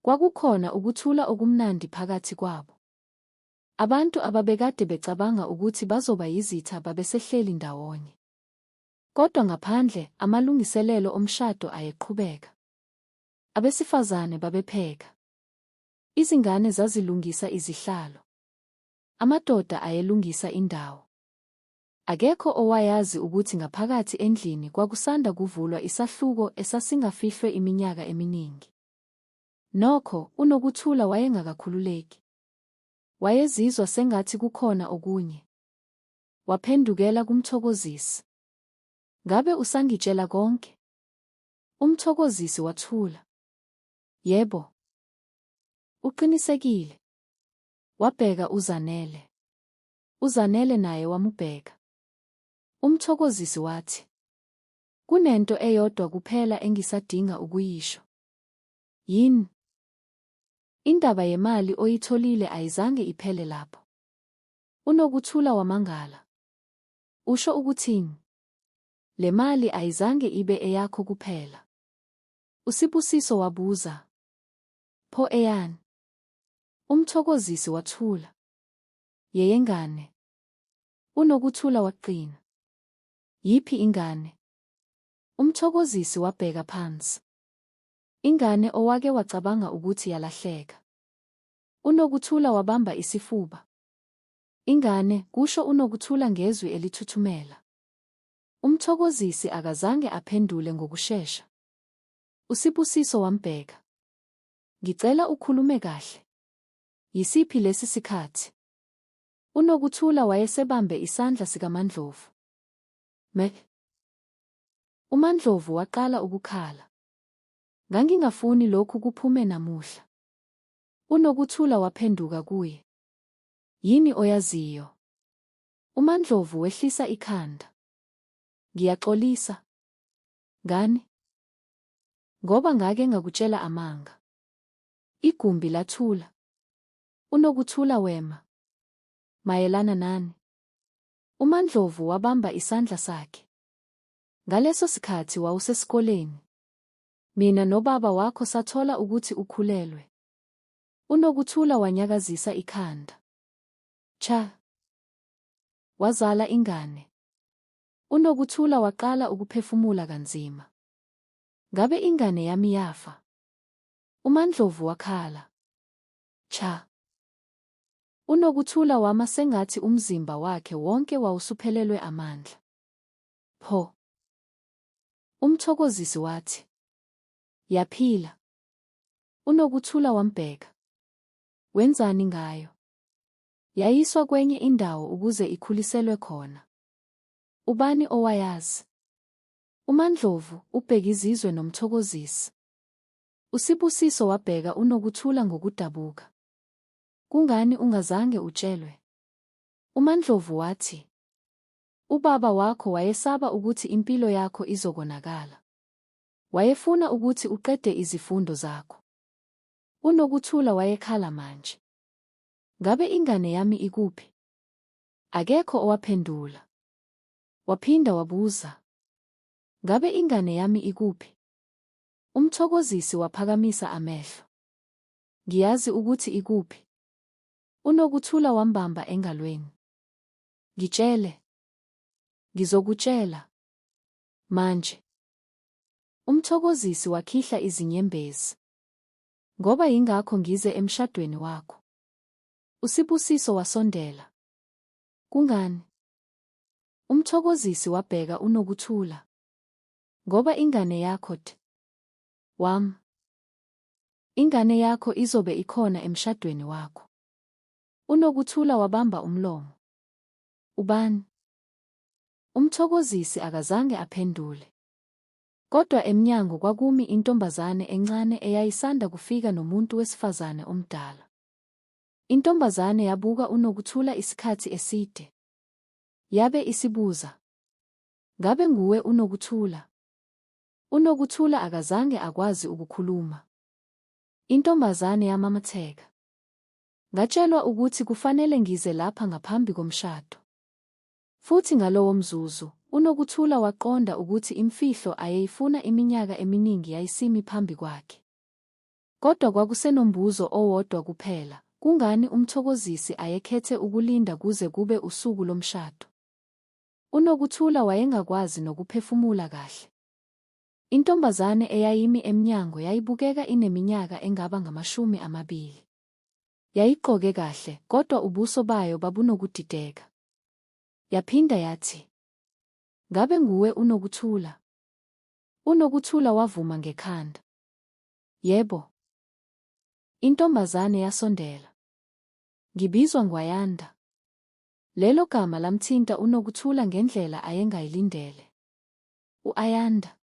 S1: Kwakukhona ukuthula okumnandi phakathi kwabo. Abantu ababekade becabanga ukuthi bazoba yizitha babesehleli ndawonye. Kodwa ngaphandle, amalungiselelo omshado ayeqhubeka. Abesifazane babepheka. Izingane zazilungisa izihlalo. Amadoda ayelungisa indawo. Akekho owayazi ukuthi ngaphakathi endlini kwakusanda kuvulwa isahluko esasingafihlwe iminyaka eminingi. Nokho, uNokuthula wayengakakhululeki. Wayezizwa sengathi kukhona okunye. Waphendukela kuMthokozisi. Ngabe usangitshela konke? UMthokozisi wathula. Yebo. Uqinisekile. Wabheka uZanele. UZanele naye wamubheka. UMthokozisi wathi, Kunento eyodwa kuphela engisadinga ukuyisho. Yini? Indaba yemali oyitholile ayizange iphele lapho. UNokuthula wamangala. Usho ukuthini? Le mali ayizange ibe eyakho kuphela. USibusiso wabuza. Pho eyani? UMthokozisi wathula. Yeyengane. UNokuthula waqina. Yiphi ingane? UMthokozisi wabheka phansi. Ingane owake wacabanga ukuthi yalahleka. UNokuthula wabamba isifuba. Ingane, kusho uNokuthula ngezwi elithuthumela. UMthokozisi akazange aphendule ngokushesha. USibusiso wambheka. Ngicela ukhulume kahle. Yisiphi lesi sikhathi? UNokuthula wayesebambe isandla sikaMaNdlovu. Me. UMaNdlovu waqala ukukhala. Ngangingafuni lokhu kuphume namuhla. UNokuthula waphenduka kuye. Yini oyaziyo? UMaNdlovu wehlisa ikhanda. Ngiyaxolisa. Ngani? Ngoba ngake ngakutshela amanga. Igumbi lathula. UNokuthula wema. Mayelana nani? UMaNdlovu wabamba isandla sakhe. Ngaleso sikhathi wawusesikoleni. Mina nobaba wakho sathola ukuthi ukhulelwe. UNokuthula wanyakazisa ikhanda. Cha. Wazala ingane. UNokuthula waqala ukuphefumula kanzima. Ngabe ingane yami yafa? UMaNdlovu wakhala. Cha. UNokuthula wama sengathi umzimba wakhe wonke wawusuphelelwe amandla. Pho. UMthokozisi wathi. Yaphila. UNokuthula wambheka. Wenzani ngayo? Yayiswa kwenye indawo ukuze ikhuliselwe khona. Ubani owayazi? UMaNdlovu, uBhekizizwe noMthokozisi. USibusiso wabheka uNokuthula ngokudabuka. Kungani ungazange utshelwe? UMaNdlovu wathi, Ubaba wakho wayesaba ukuthi impilo yakho izokonakala. Wayefuna ukuthi uqede izifundo zakho. UNokuthula wayekhala manje. Ngabe ingane yami ikuphi? Akekho owaphendula. Waphinda wabuza. Ngabe ingane yami ikuphi? UMthokozisi waphakamisa amehlo. Ngiyazi ukuthi ikuphi. UNokuthula wambamba engalweni. Ngitshele. Ngizokutshela. Manje. UMthokozisi wakhihla izinyembezi. Ngoba yingakho ngize emshadweni wakho. USibusiso wasondela. Kungani? Umthokozisi wabheka uNokuthula. Ngoba ingane yakho d. Wam. Ingane yakho izobe ikhona emshadweni wakho. UNokuthula wabamba umlomo. Ubani? Umthokozisi akazange aphendule. Kodwa emnyango kwakumi intombazane encane eyayisanda kufika nomuntu wesifazane omdala. Intombazane yabuka uNokuthula isikhathi eside. Yabe isibuza. Ngabe nguwe uNokuthula? UNokuthula akazange akwazi ukukhuluma. Intombazane yamamatheka. Ngatshelwa ukuthi kufanele ngize lapha ngaphambi komshado. Futhi ngalowo mzuzu, uNokuthula waqonda ukuthi imfihlo ayeyifuna iminyaka eminingi yayisimi phambi kwakhe. Kodwa kwakusenombuzo owodwa kuphela, kungani uMthokozisi ayekhethe ukulinda kuze kube usuku lomshado? UNokuthula wayengakwazi nokuphefumula kahle. Intombazane eyayimi emnyango yayibukeka ineminyaka engaba ngama-20. Yayigqoke kahle, kodwa ubuso bayo babunokudideka. Yaphinda yathi, Ngabe nguwe uNokuthula? UNokuthula wavuma ngekhanda. Yebo. Intombazane yasondela. Ngibizwa ngwayanda. Lelo gama lamthinta uNokuthula ngendlela ayengayilindele. U-Ayanda?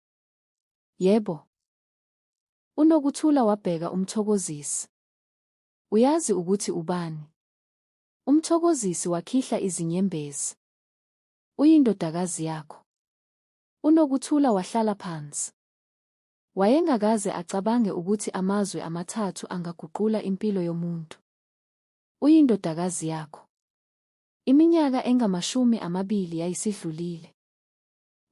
S1: Yebo. UNokuthula wabheka uMthokozisi. Uyazi ukuthi ubani? Umthokozisi wakhihla izinyembezi. Uyindodakazi yakho. UNokuthula wahlala phansi. Wayengakaze acabange ukuthi amazwi amathathu angaguqula impilo yomuntu. Uyindodakazi yakho. Iminyaka engama-20 yayisidlulile.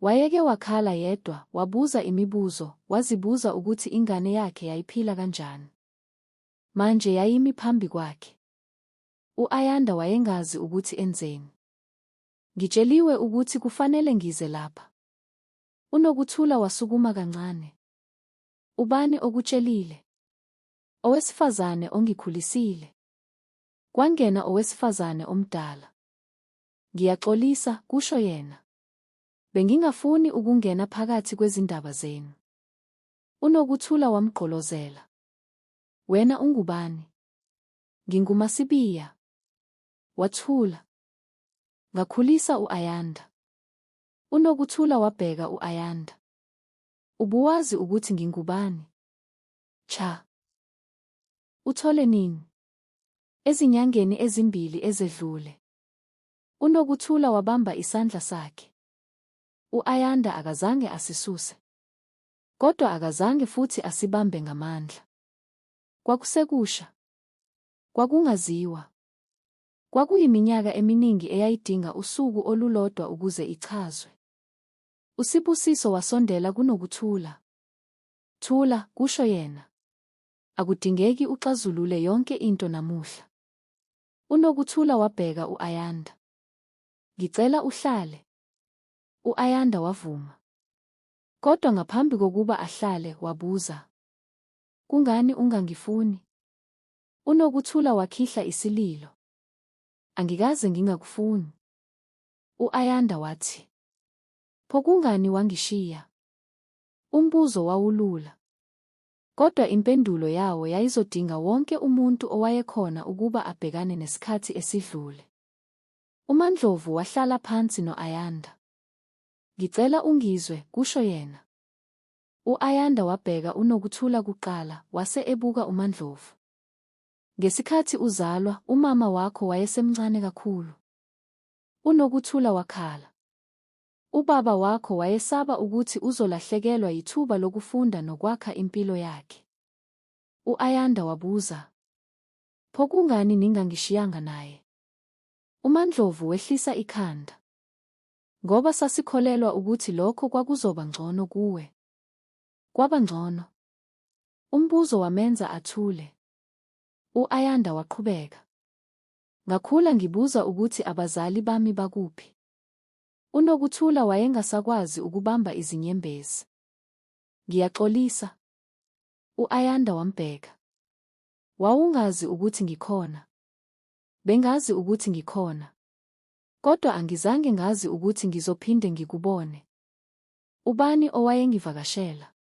S1: Wayeke wakhala yedwa, wabuza imibuzo, wazibuza ukuthi ingane yakhe yayiphila kanjani. Manje yayimi phambi kwakhe. U-Ayanda wayengazi ukuthi enzeni. Ngitsheliwe ukuthi kufanele ngize lapha. UNokuthula wasukuma kancane. Ubani okutshelile? Owesifazane ongikhulisile. Kwangena owesifazane omdala. Ngiyaxolisa, kusho yena. Bengingafuni ukungena phakathi kwezindaba zenu. UNokuthula wamgqolozela. Wena ungubani? NginguMaSibiya. Wathula. Ngakhulisa u-Ayanda. UNokuthula wabheka u-Ayanda. Ubuwazi ukuthi ngingubani? Cha. Uthole nini? Ezinyangeni ezimbili ezedlule. UNokuthula wabamba isandla sakhe. U-Ayanda akazange asisuse. Kodwa akazange futhi asibambe ngamandla. Kwakusekusha. Kwakungaziwa. Kwakuyiminyaka eminingi eyayidinga usuku olulodwa ukuze ichazwe. USibusiso wasondela kuNokuthula. Thula, kusho yena. Akudingeki uxazulule yonke into namuhla. UNokuthula wabheka u-Ayanda. Ngicela uhlale. U-Ayanda wavuma. Kodwa ngaphambi kokuba ahlale, wabuza. Kungani ungangifuni? UNokuthula wakhihla isililo. Angikaze ngingakufuni. U-Ayanda wathi. Pho kungani wangishiya? Umbuzo wawulula. Kodwa impendulo yawo yayizodinga wonke umuntu owayekhona ukuba abhekane nesikhathi esidlule. UMaNdlovu wahlala phansi no-Ayanda. Ngicela ungizwe, kusho yena. U-Ayanda wabheka uNokuthula kuqala, wase ebuka uMaNdlovu. Ngesikhathi uzalwa, umama wakho wayesemncane kakhulu. UNokuthula wakhala. Ubaba wakho wayesaba ukuthi uzolahlekelwa yithuba lokufunda nokwakha impilo yakhe. U-Ayanda wabuza. Pho kungani ningangishiyanga naye? UMaNdlovu wehlisa ikhanda. Ngoba sasikholelwa ukuthi lokho kwakuzoba ngcono kuwe. Kwaba ngcono? Umbuzo wamenza athule. U-Ayanda waqhubeka. Ngakhula ngibuza ukuthi abazali bami bakuphi. UNokuthula wayengasakwazi ukubamba izinyembezi. Ngiyaxolisa. U-Ayanda wambheka. Wawungazi ukuthi ngikhona. Bengazi ukuthi ngikhona. Kodwa angizange ngazi ukuthi ngizophinde ngikubone. Ubani owayengivakashela?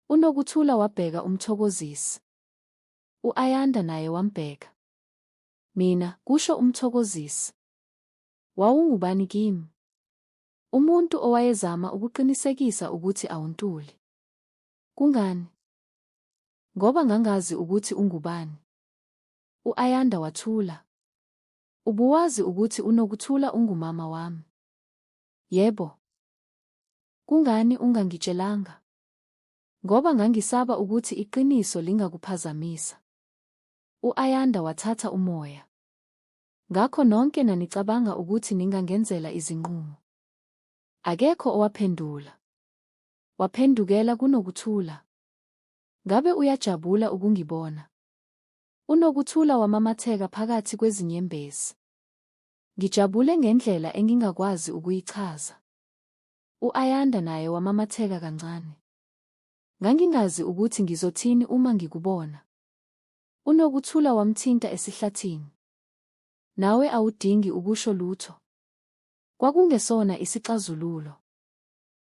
S1: UNokuthula wabheka uMthokozisi. U-Ayanda naye wambheka. Mina, kusho uMthokozisi. Wawungubani kimi? Umuntu owayezama ukuqinisekisa ukuthi awuntuli. Kungani? Ngoba ngangazi ukuthi ungubani. U-Ayanda wathula. Ubuwazi ukuthi uNokuthula ungumama wami? Yebo. Kungani ungangitshelanga? Ngoba ngangisaba ukuthi iqiniso lingakuphazamisa. U-Ayanda wathatha umoya. Ngakho nonke nanicabanga ukuthi ningangenzela izinqumo. Akekho owaphendula. Waphendukela kuNokuthula. Ngabe uyajabula ukungibona? UNokuthula wamamatheka phakathi kwezinyembezi. Ngijabule ngendlela engingakwazi ukuyichaza. U-Ayanda naye wamamatheka kancane. Ngangingazi ukuthi ngizothini uma ngikubona. UNokuthula wamthinta esihlathini. Nawe awudingi ukusho lutho. Kwakungesona isixazululo.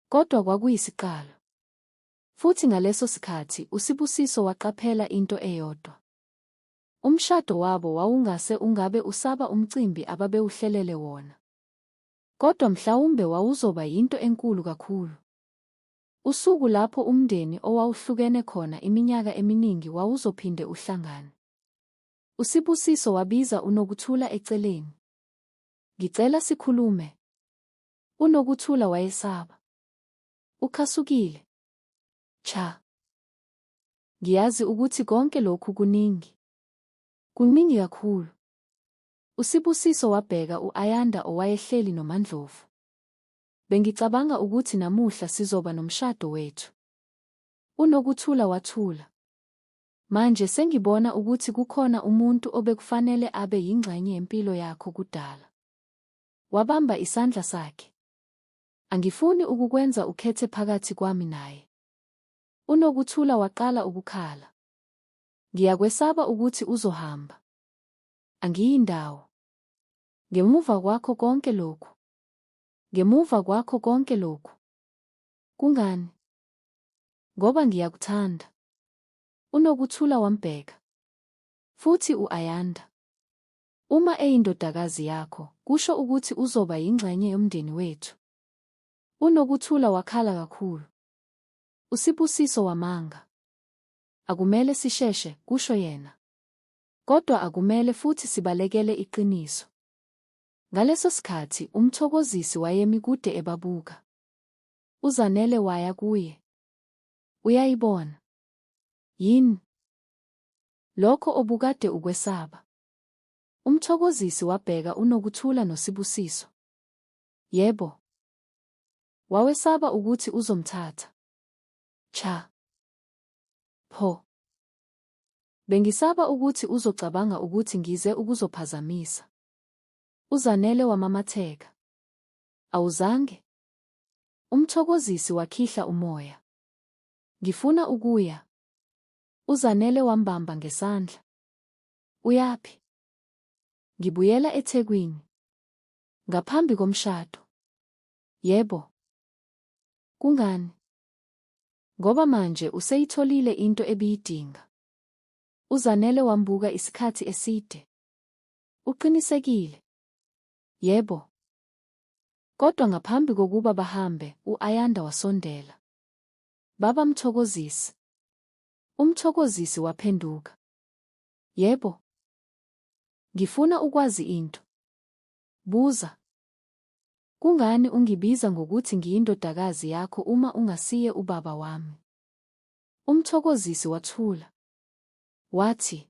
S1: Kodwa kwakuyisiqalo. Futhi ngaleso sikhathi uSibusiso waqaphela into eyodwa. Umshado wabo wawungase ungabe usaba umcimbi ababewuhlelele wona. Kodwa mhlawumbe wawuzoba yinto enkulu kakhulu. Usuku lapho umndeni owawuhlukene khona iminyaka eminingi wawuzophinde uhlangane. USibusiso wabiza uNokuthula eceleni. Ngicela sikhulume. UNokuthula wayesaba. Ucasukile? Cha. Ngiyazi ukuthi konke lokhu kuningi. Kuningi kakhulu. USibusiso wabheka u-Ayanda owayehleli noMaNdlovu. Bengicabanga ukuthi namuhla sizoba nomshado wethu. UNokuthula wathula. Manje sengibona ukuthi kukhona umuntu obekufanele abe yingxenye yempilo yakho kudala. Wabamba isandla sakhe. Angifuni ukukwenza ukhethe phakathi kwami naye. UNokuthula waqala ukukhala. Ngiyakwesaba ukuthi uzohamba. Angiyi ndawo. Ngemuva kwakho konke lokhu. Ngemuva kwakho konke lokhu. Kungani? Ngoba ngiyakuthanda. UNokuthula wambheka. Futhi u-Ayanda. Uma eyindodakazi yakho, kusho ukuthi uzoba yingxenye yomndeni wethu. UNokuthula wakhala kakhulu. USibusiso wamanga. Akumele sisheshe, kusho yena. Kodwa akumele futhi sibalekele iqiniso. Ngaleso sikhathi uMthokozisi wayemi kude ebabuka. UZanele waya kuye. Uyayibona. Yini? Lokho obukade ukwesaba. UMthokozisi wabheka uNokuthula noSibusiso. Yebo. Wawesaba ukuthi uzomthatha. Cha. Pho. Bengisaba ukuthi uzocabanga ukuthi ngize ukuzophazamisa. UZanele wamamatheka. Awuzange? UMthokozisi wakhihla umoya. Ngifuna ukuya. UZanele wambamba ngesandla. Uyaphi? Ngibuyela eThekwini. Ngaphambi komshado. Yebo. Kungani? Ngoba manje useyitholile into ebiyidinga. UZanele wambuka isikhathi eside. Uqinisekile? Yebo. Kodwa ngaphambi kokuba bahambe, u-Ayanda wasondela. Baba Mthokozisi. UMthokozisi waphenduka. Yebo. Ngifuna ukwazi into. Buza. Kungani ungibiza ngokuthi ngiyindodakazi yakho uma ungasiye ubaba wami? UMthokozisi wathula. Wathi,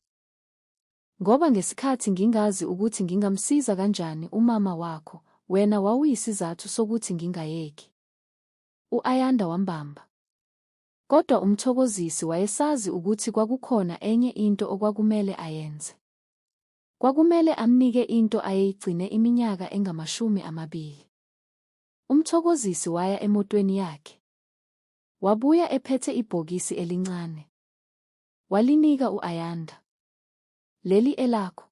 S1: Ngoba ngesikhathi ngingazi ukuthi ngingamsiza kanjani umama wakho, wena wawuyisizathu sokuthi ngingayeki. U-Ayanda wambamba. Kodwa uMthokozisi wayesazi ukuthi kwakukhona enye into okwakumele ayenze. Kwakumele amnike into ayeyigcine iminyaka engama-20. UMthokozisi waya emotweni yakhe. Wabuya ephethe ibhokisi elincane. Walinika u-Ayanda. Leli elakho.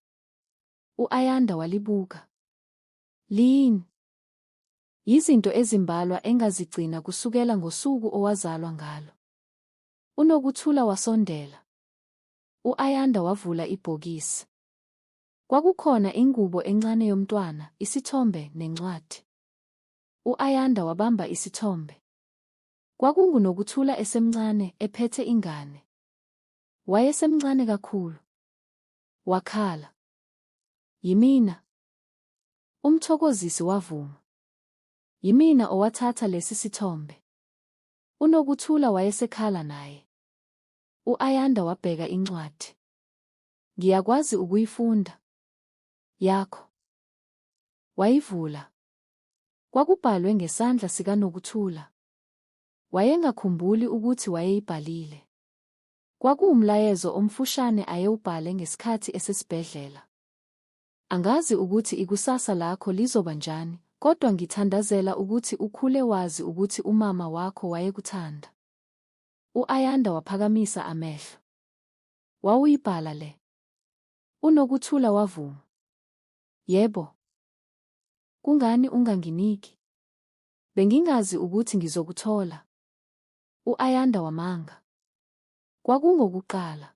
S1: U-Ayanda walibuka. Liyini? Yizinto ezimbalwa engazigcina kusukela ngosuku owazalwa ngalo. UNokuthula wasondela. U-Ayanda wavula ibhokisi. Kwakukhona ingubo encane yomntwana, isithombe, nencwadi. U-Ayanda wabamba isithombe. KwakunguNokuthula esemncane, ephethe ingane. Wayesemncane kakhulu. Wakhala. Yimina. UMthokozisi wavuma. Yimina owathatha lesi sithombe. UNokuthula wayesekhala naye. U-Ayanda wabheka incwadi. Ngiyakwazi ukuyifunda. Yakho. Wayivula. Kwakubhalwe ngesandla sikaNokuthula. Wayengakhumbuli ukuthi wayeyibhalile. Kwakuwumlayezo omfushane ayewubhale ngesikhathi esesibhedlela. Angazi ukuthi ikusasa lakho lizoba njani, kodwa ngithandazela ukuthi ukhule wazi ukuthi umama wakho wayekuthanda. U-Ayanda waphakamisa amehlo. Wawuyibhala le? UNokuthula wavuma. Yebo. Kungani unganginiki? Bengingazi ukuthi ngizokuthola. U-Ayanda wamanga. Kwakungokuqala.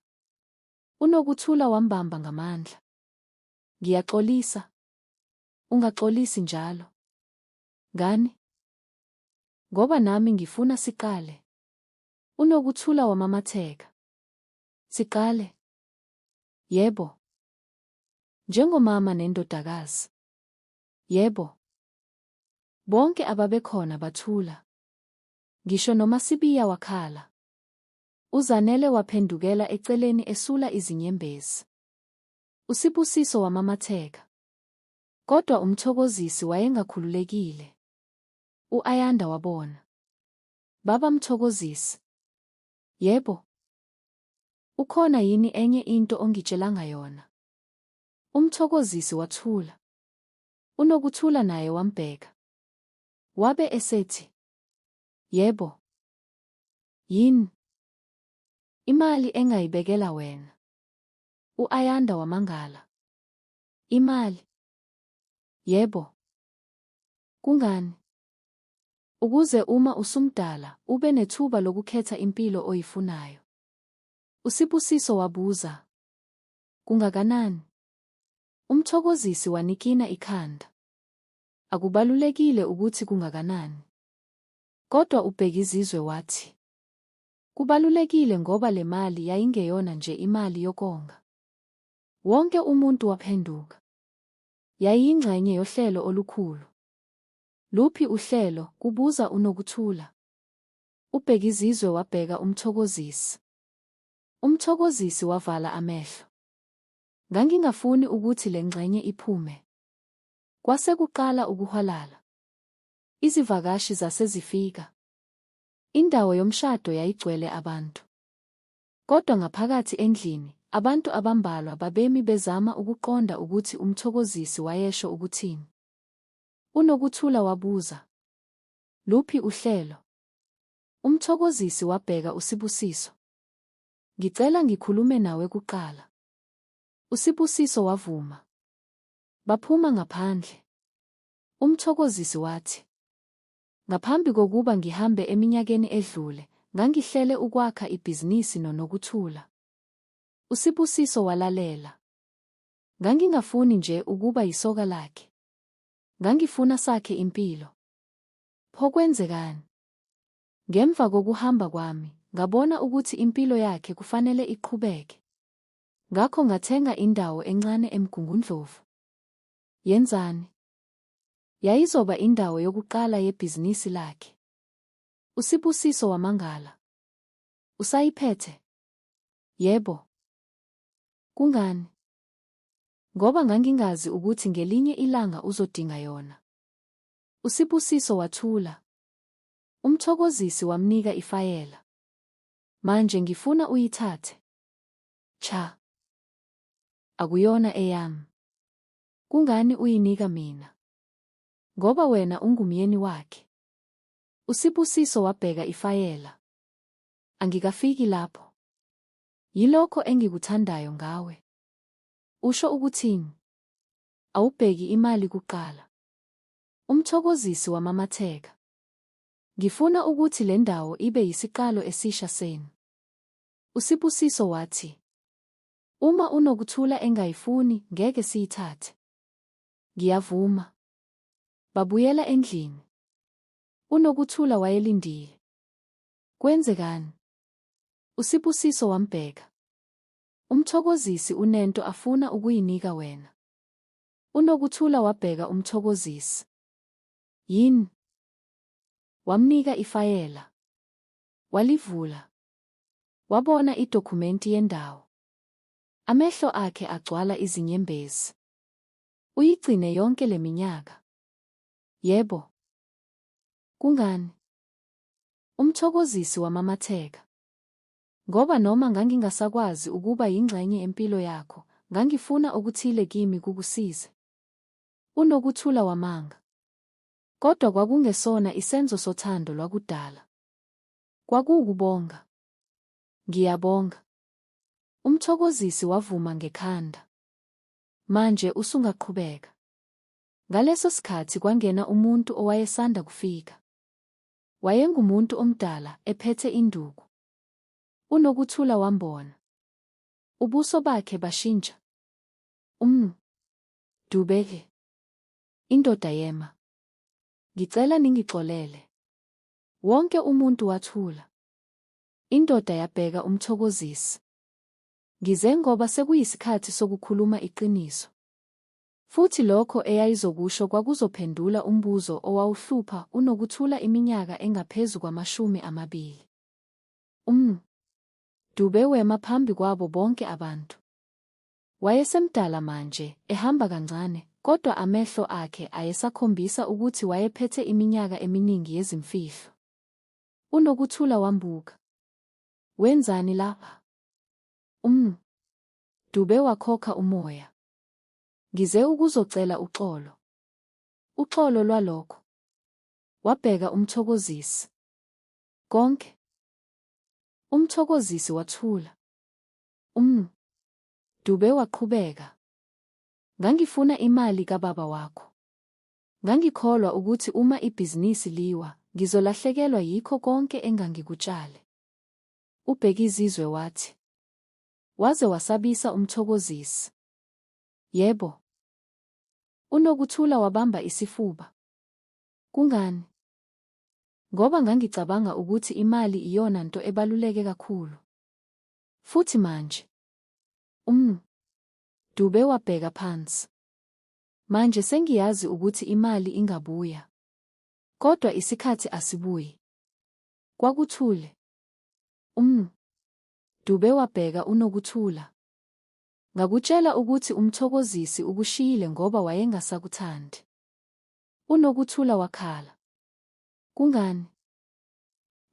S1: UNokuthula wambamba ngamandla. Ngiyaxolisa. Ungaxolisi njalo. Ngani? Ngoba nami ngifuna siqale. UNokuthula wamamatheka. Siqale? Yebo. Njengomama nendodakazi. Yebo. Bonke ababekhona bathula. Ngisho noMaSibiya wakhala. UZanele waphendukela eceleni esula izinyembezi. USibusiso wamamatheka. Kodwa uMthokozisi wayengakhululekile. U-Ayanda wabona. Baba Mthokozisi. Yebo. Ukhona yini enye into ongitshelanga yona? UMthokozisi wathula. UNokuthula naye wambheka. Wabe esethi, Yebo. Yini? Imali engayibekela wena. U-Ayanda wamangala. Imali? Yebo. Kungani? Ukuze uma usumdala, ube nethuba lokukhetha impilo oyifunayo. USibusiso wabuza. Kungakanani? UMthokozisi wanikina ikhanda. Akubalulekile ukuthi kungakanani. Kodwa uBhekizizwe wathi. Kubalulekile ngoba le mali yayingeyona nje imali yokonga. Wonke umuntu waphenduka. Yayiyingxenye yohlelo olukhulu. Luphi uhlelo? kubuza uNokuthula. UBhekizizwe wabheka uMthokozisi. UMthokozisi wavala amehlo. Ngangingafuni ukuthi le ngxenye iphume. Kwase kuqala ukuhwalala. Izivakashi zase zifika. Indawo yomshado yayigcwele abantu. Kodwa ngaphakathi endlini, abantu abambalwa babemi bezama ukuqonda ukuthi uMthokozisi wayesho ukuthini. UNokuthula wabuza. Luphi uhlelo? UMthokozisi wabheka uSibusiso. Ngicela ngikhulume nawe kuqala. USibusiso wavuma. Baphuma ngaphandle. UMthokozisi wathi. Ngaphambi kokuba ngihambe eminyakeni edlule, ngangihlele ukwakha ibhizinisi noNokuthula. USibusiso walalela. Ngangingafuni nje ukuba yisoka lakhe. Ngangifuna sakhe impilo. Pho kwenzekani? Ngemva kokuhamba kwami, ngabona ukuthi impilo yakhe kufanele iqhubeke. Ngakho ngathenga indawo encane eMgungundlovu. Yenzani? Yayizoba indawo yokuqala yebhizinisi lakhe. USibusiso wamangala. Usayiphethe? Yebo. Kungani? Ngoba ngangingazi ukuthi ngelinye ilanga uzodinga yona. USibusiso wathula. UMthokozisi wamnika ifayela. Manje ngifuna uyithathe. Cha. Akuyona eyami. Kungani uyinika mina? Ngoba wena ungumyeni wakhe. USibusiso wabheka ifayela. Angikafiki lapho. Yilokho engikuthandayo ngawe. Usho ukuthini? Awubheki imali kuqala. Umthokozisi wamamatheka. Ngifuna ukuthi le ndawo ibe yisiqalo esisha senu. USibusiso wathi, Uma uNokuthula engayifuni, ngeke siyithathe. Ngiyavuma. Babuyela endlini. UNokuthula wayelindile. Kwenzekani? USibusiso wambheka. Umthokozisi unento afuna ukuyinika wena. UNokuthula wabheka uMthokozisi. Yini? Wamnika ifayela. Walivula. Wabona idokhumenti yendawo. Amehlo akhe agcwala izinyembezi. Uyigcine yonke le minyaka? Yebo. Kungani? Umthokozisi wamamatheka. Ngoba noma ngangingasakwazi ukuba yingxenye yempilo yakho, ngangifuna okuthile kimi kukusize. UNokuthula wamanga. Kodwa kwakungesona isenzo sothando lwakudala. Kwakuwukubonga. Ngiyabonga. Umthokozisi wavuma ngekhanda. Manje usungaqhubeka. Ngaleso sikhathi kwangena umuntu owayesanda kufika. Wayengumuntu omdala, ephethe induku. UNokuthula wambona. Ubuso bakhe bashintsha. Umnu. Dube. Indoda yema. Ngicela ningixolele. Wonke umuntu wathula. Indoda yabheka uMthokozisi. Ngize ngoba sekuyisikhathi sokukhuluma iqiniso. Futhi lokho eyayizokusho kwakuzophendula umbuzo owawuhlupha uNokuthula iminyaka engaphezu kwamashumi amabili. Umnu. Dube wema phambi kwabo bonke abantu. Wayesemdala manje, ehamba kancane, kodwa amehlo akhe ayesakhombisa ukuthi wayephethe iminyaka eminingi yezimfihlo. UNokuthula wambuka. Wenzani lapha? Umnu. Dube wakhokha umoya. Ngize ukuzocela uxolo. Uxolo lwalokho. Wabheka uMthokozisi. Konke. UMthokozisi wathula. Umnu. Dube waqhubeka. Ngangifuna imali kababa wakho. Ngangikholwa ukuthi uma ibhizinisi liwa, ngizolahlekelwa yikho konke engangikutshale. UBhekizizwe wathi. Waze wasabisa uMthokozisi. Yebo. UNokuthula wabamba isifuba. Kungani? Ngoba ngangicabanga ukuthi imali iyona nto ebaluleke kakhulu. Futhi manje? Umnu. Dube wabheka phansi. Manje sengiyazi ukuthi imali ingabuya. Kodwa isikhathi asibuyi. Kwakuthule. Umnu. Dube wabheka uNokuthula. Ngakutshela ukuthi uMthokozisi ukushiyile ngoba wayengasakuthandi. UNokuthula wakhala. Kungani?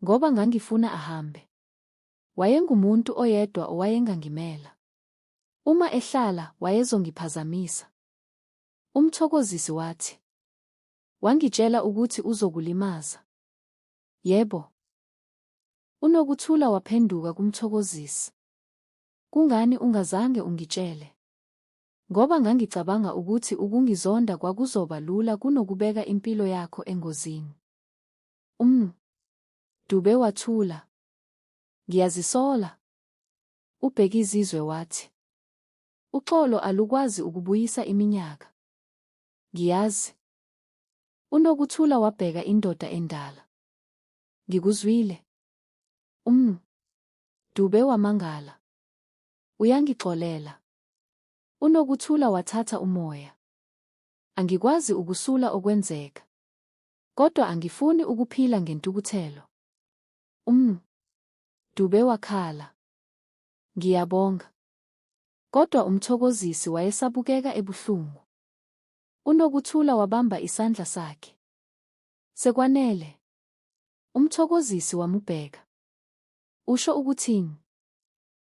S1: Ngoba ngangifuna ahambe. Wayengumuntu oyedwa owayengangimela. Uma ehlala, wayezongiphazamisa. UMthokozisi wathi. Wangitshela ukuthi uzokulimaza. Yebo. UNokuthula waphenduka kuMthokozisi. Kungani ungazange ungitshele? Ngoba ngangicabanga ukuthi ukungizonda kwakuzoba lula kunokubeka impilo yakho engozini. Umnu. Dube wathula. Ngiyazisola. UBhekizizwe wathi. Uxolo alukwazi ukubuyisa iminyaka. Ngiyazi. UNokuthula wabheka indoda endala. Ngikuzwile. Umnu. Dube wamangala. Uyangixolela. UNokuthula wathatha umoya. Angikwazi ukusula okwenzeka. Kodwa angifuni ukuphila ngentukuthelo. Umnu. Dube wakhala. Ngiyabonga. Kodwa uMthokozisi wayesabukeka ebuhlungu. UNokuthula wabamba isandla sakhe. Sekwanele. UMthokozisi wamubheka. Usho ukuthini?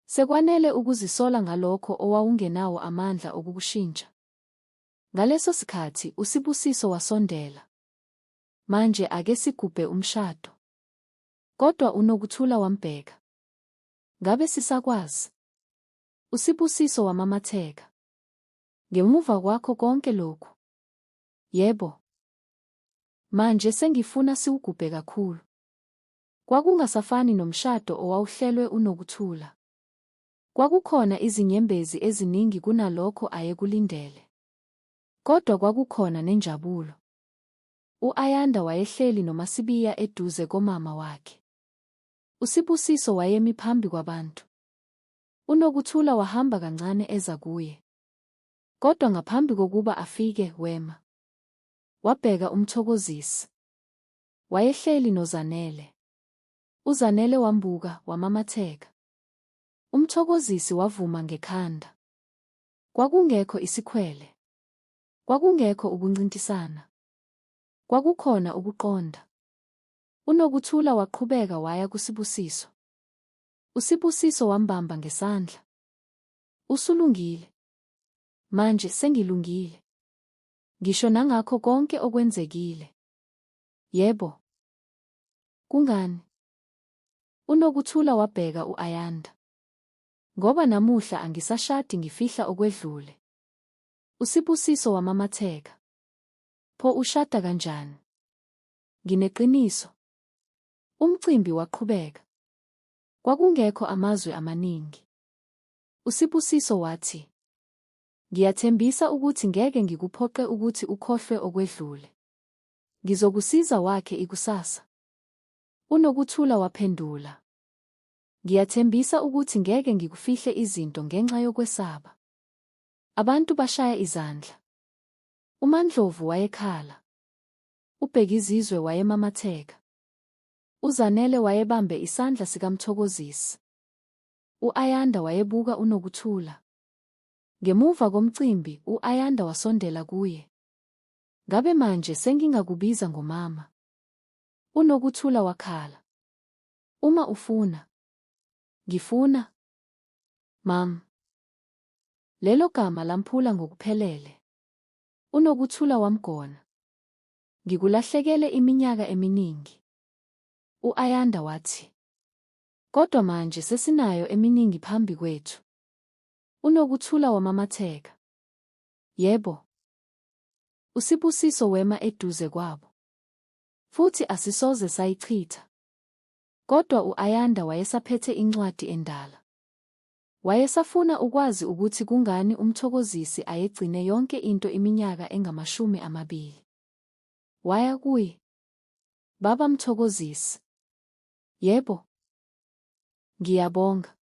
S1: Sekwanele ukuzisola ngalokho owawungenawo amandla okukushintsha. Ngaleso sikhathi uSibusiso wasondela. Manje ake sigubhe umshado. Kodwa uNokuthula wambheka. Ngabe sisakwazi? USibusiso wamamatheka. Ngemuva kwakho konke lokhu? Yebo. Manje sengifuna siwugubhe kakhulu. Kwakungasafani nomshado owawuhlelwe uNokuthula. Kwakukhona izinyembezi eziningi kunalokho ayekulindele. Kodwa kwakukhona nenjabulo. U-Ayanda wayehleli noMaSibiya eduze komama wakhe. USibusiso wayemi phambi kwabantu. UNokuthula wahamba kancane eza kuye. Kodwa ngaphambi kokuba afike, wema. Wabheka uMthokozisi. Wayehleli noZanele. UZanele wambuka, wamamatheka. UMthokozisi wavuma ngekhanda. Kwakungekho isikhwele. Kwakungekho ukuncintisana. Kwakukhona ukuqonda. UNokuthula waqhubeka waya kuSibusiso. USibusiso wambamba ngesandla. Usulungile. Manje sengilungile. Ngisho nangakho konke okwenzekile. Yebo. Kungani? UNokuthula wabheka u-Ayanda. Ngoba namuhla angisashadi ngifihla okwedlule. USibusiso wamamatheka. Pho ushada kanjani? Ngineqiniso. Umcimbi waqhubeka. Kwakungekho amazwi amaningi. USibusiso wathi, Ngiyathembisa ukuthi ngeke ngikuphoqe ukuthi ukhohlwe okwedlule. Ngizokusiza wakhe ikusasa. UNokuthula waphendula, Ngiyathembisa ukuthi ngeke ngikufihle izinto ngenxa yokwesaba. Abantu bashaya izandla. UMaNdlovu wayekhala. UBhekizizwe wayemamatheka. UZanele wayebambe isandla sikaMthokozisi. U-Ayanda wayebuka uNokuthula. Ngemuva komcimbi, u-Ayanda wasondela kuye. Ngabe manje sengingakubiza ngomama? UNokuthula wakhala. Uma ufuna. Ngifuna. Mam. Lelo gama lamphula ngokuphelele. UNokuthula wamgona. Ngikulahlekele iminyaka eminingi. U-Ayanda wathi. Kodwa manje sesinayo eminingi phambi kwethu. UNokuthula wamamatheka. Yebo. USibusiso wema eduze kwabo. Futhi asisoze sayichitha. Kodwa u-Ayanda wayesaphethe incwadi endala. Wayesafuna ukwazi ukuthi kungani uMthokozisi ayegcine yonke into iminyaka engamashumi amabili. Waya kuye. Baba Mthokozisi. Yebo. Ngiyabonga.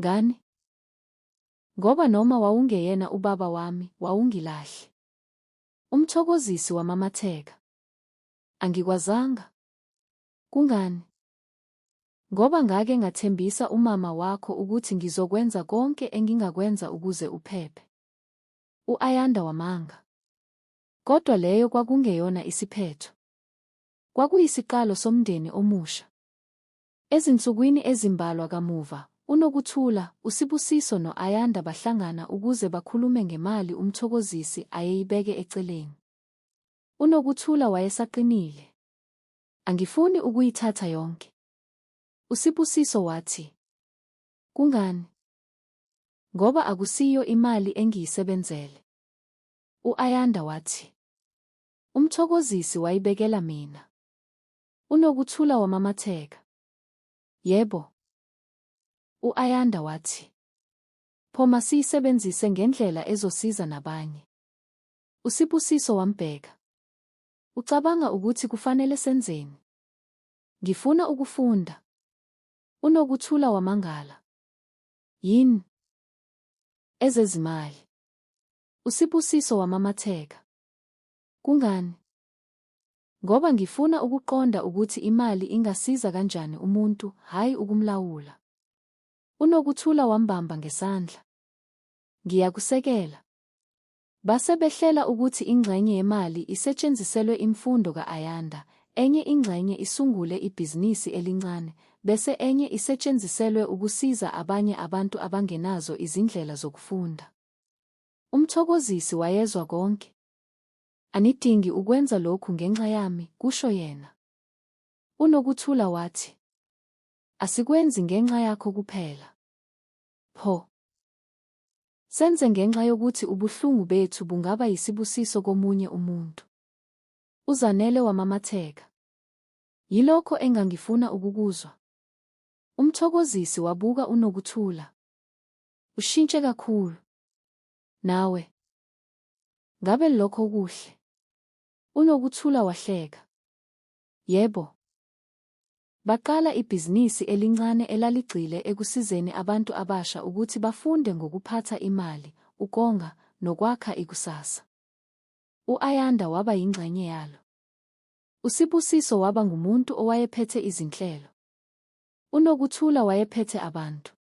S1: Ngani? Ngoba noma wawungeyena ubaba wami, wawungilahle. UMthokozisi wamamatheka. Angikwazanga. Kungani? Ngoba ngake ngathembisa umama wakho ukuthi ngizokwenza konke engingakwenza ukuze uphephe. U-Ayanda wamanga. Kodwa leyo kwakungeyona isiphetho. Kwakuyisiqalo somndeni omusha. Ezinsukwini ezimbalwa kamuva, uNokuthula, uSibusiso no-Ayanda bahlangana ukuze bakhulume ngemali uMthokozisi ayeyibeke eceleni. UNokuthula wayesaqinile. Angifuni ukuyithatha yonke. USibusiso wathi. Kungani? Ngoba akusiyo imali engiyisebenzele. U-Ayanda wathi. UMthokozisi wayibekela mina. UNokuthula wamamatheka. Yebo. U-Ayanda wathi. Pho masiyisebenzise ngendlela ezosiza nabanye. USibusiso wambheka. Ucabanga ukuthi kufanele senzeni? Ngifuna ukufunda. UNokuthula wamangala. Yini? Ezezimali. USibusiso wamamatheka. Kungani? Ngoba ngifuna ukuqonda ukuthi imali ingasiza kanjani umuntu, hhayi ukumlawula. UNokuthula wambamba ngesandla. Ngiyakusekela. Base behlela ukuthi ingxenye yemali isetshenziselwe imfundo ka-Ayanda, enye ingxenye isungule ibhizinisi elincane, bese enye isetshenziselwe ukusiza abanye abantu abangenazo izindlela zokufunda. UMthokozisi wayezwa konke. Anidingi ukwenza lokhu ngenxa yami, kusho yena. UNokuthula wathi, Asikwenzi ngenxa yakho kuphela. Pho? Senze ngenxa yokuthi ubuhlungu bethu bungaba yisibusiso komunye umuntu. UZanele wamamatheka. Yilokho engangifuna ukukuzwa. Umthokozisi wabuka uNokuthula. Ushintshe kakhulu. Nawe. Ngabe lokho kuhle? UNokuthula wahleka. Yebo. Baqala ibhizinisi elincane elaligxile ekusizeni abantu abasha ukuthi bafunde ngokuphatha imali, ukonga, nokwakha ikusasa. U-Ayanda waba yingxenye yalo. USibusiso waba ngumuntu owayephethe izinhlelo. UNokuthula wayephethe abantu.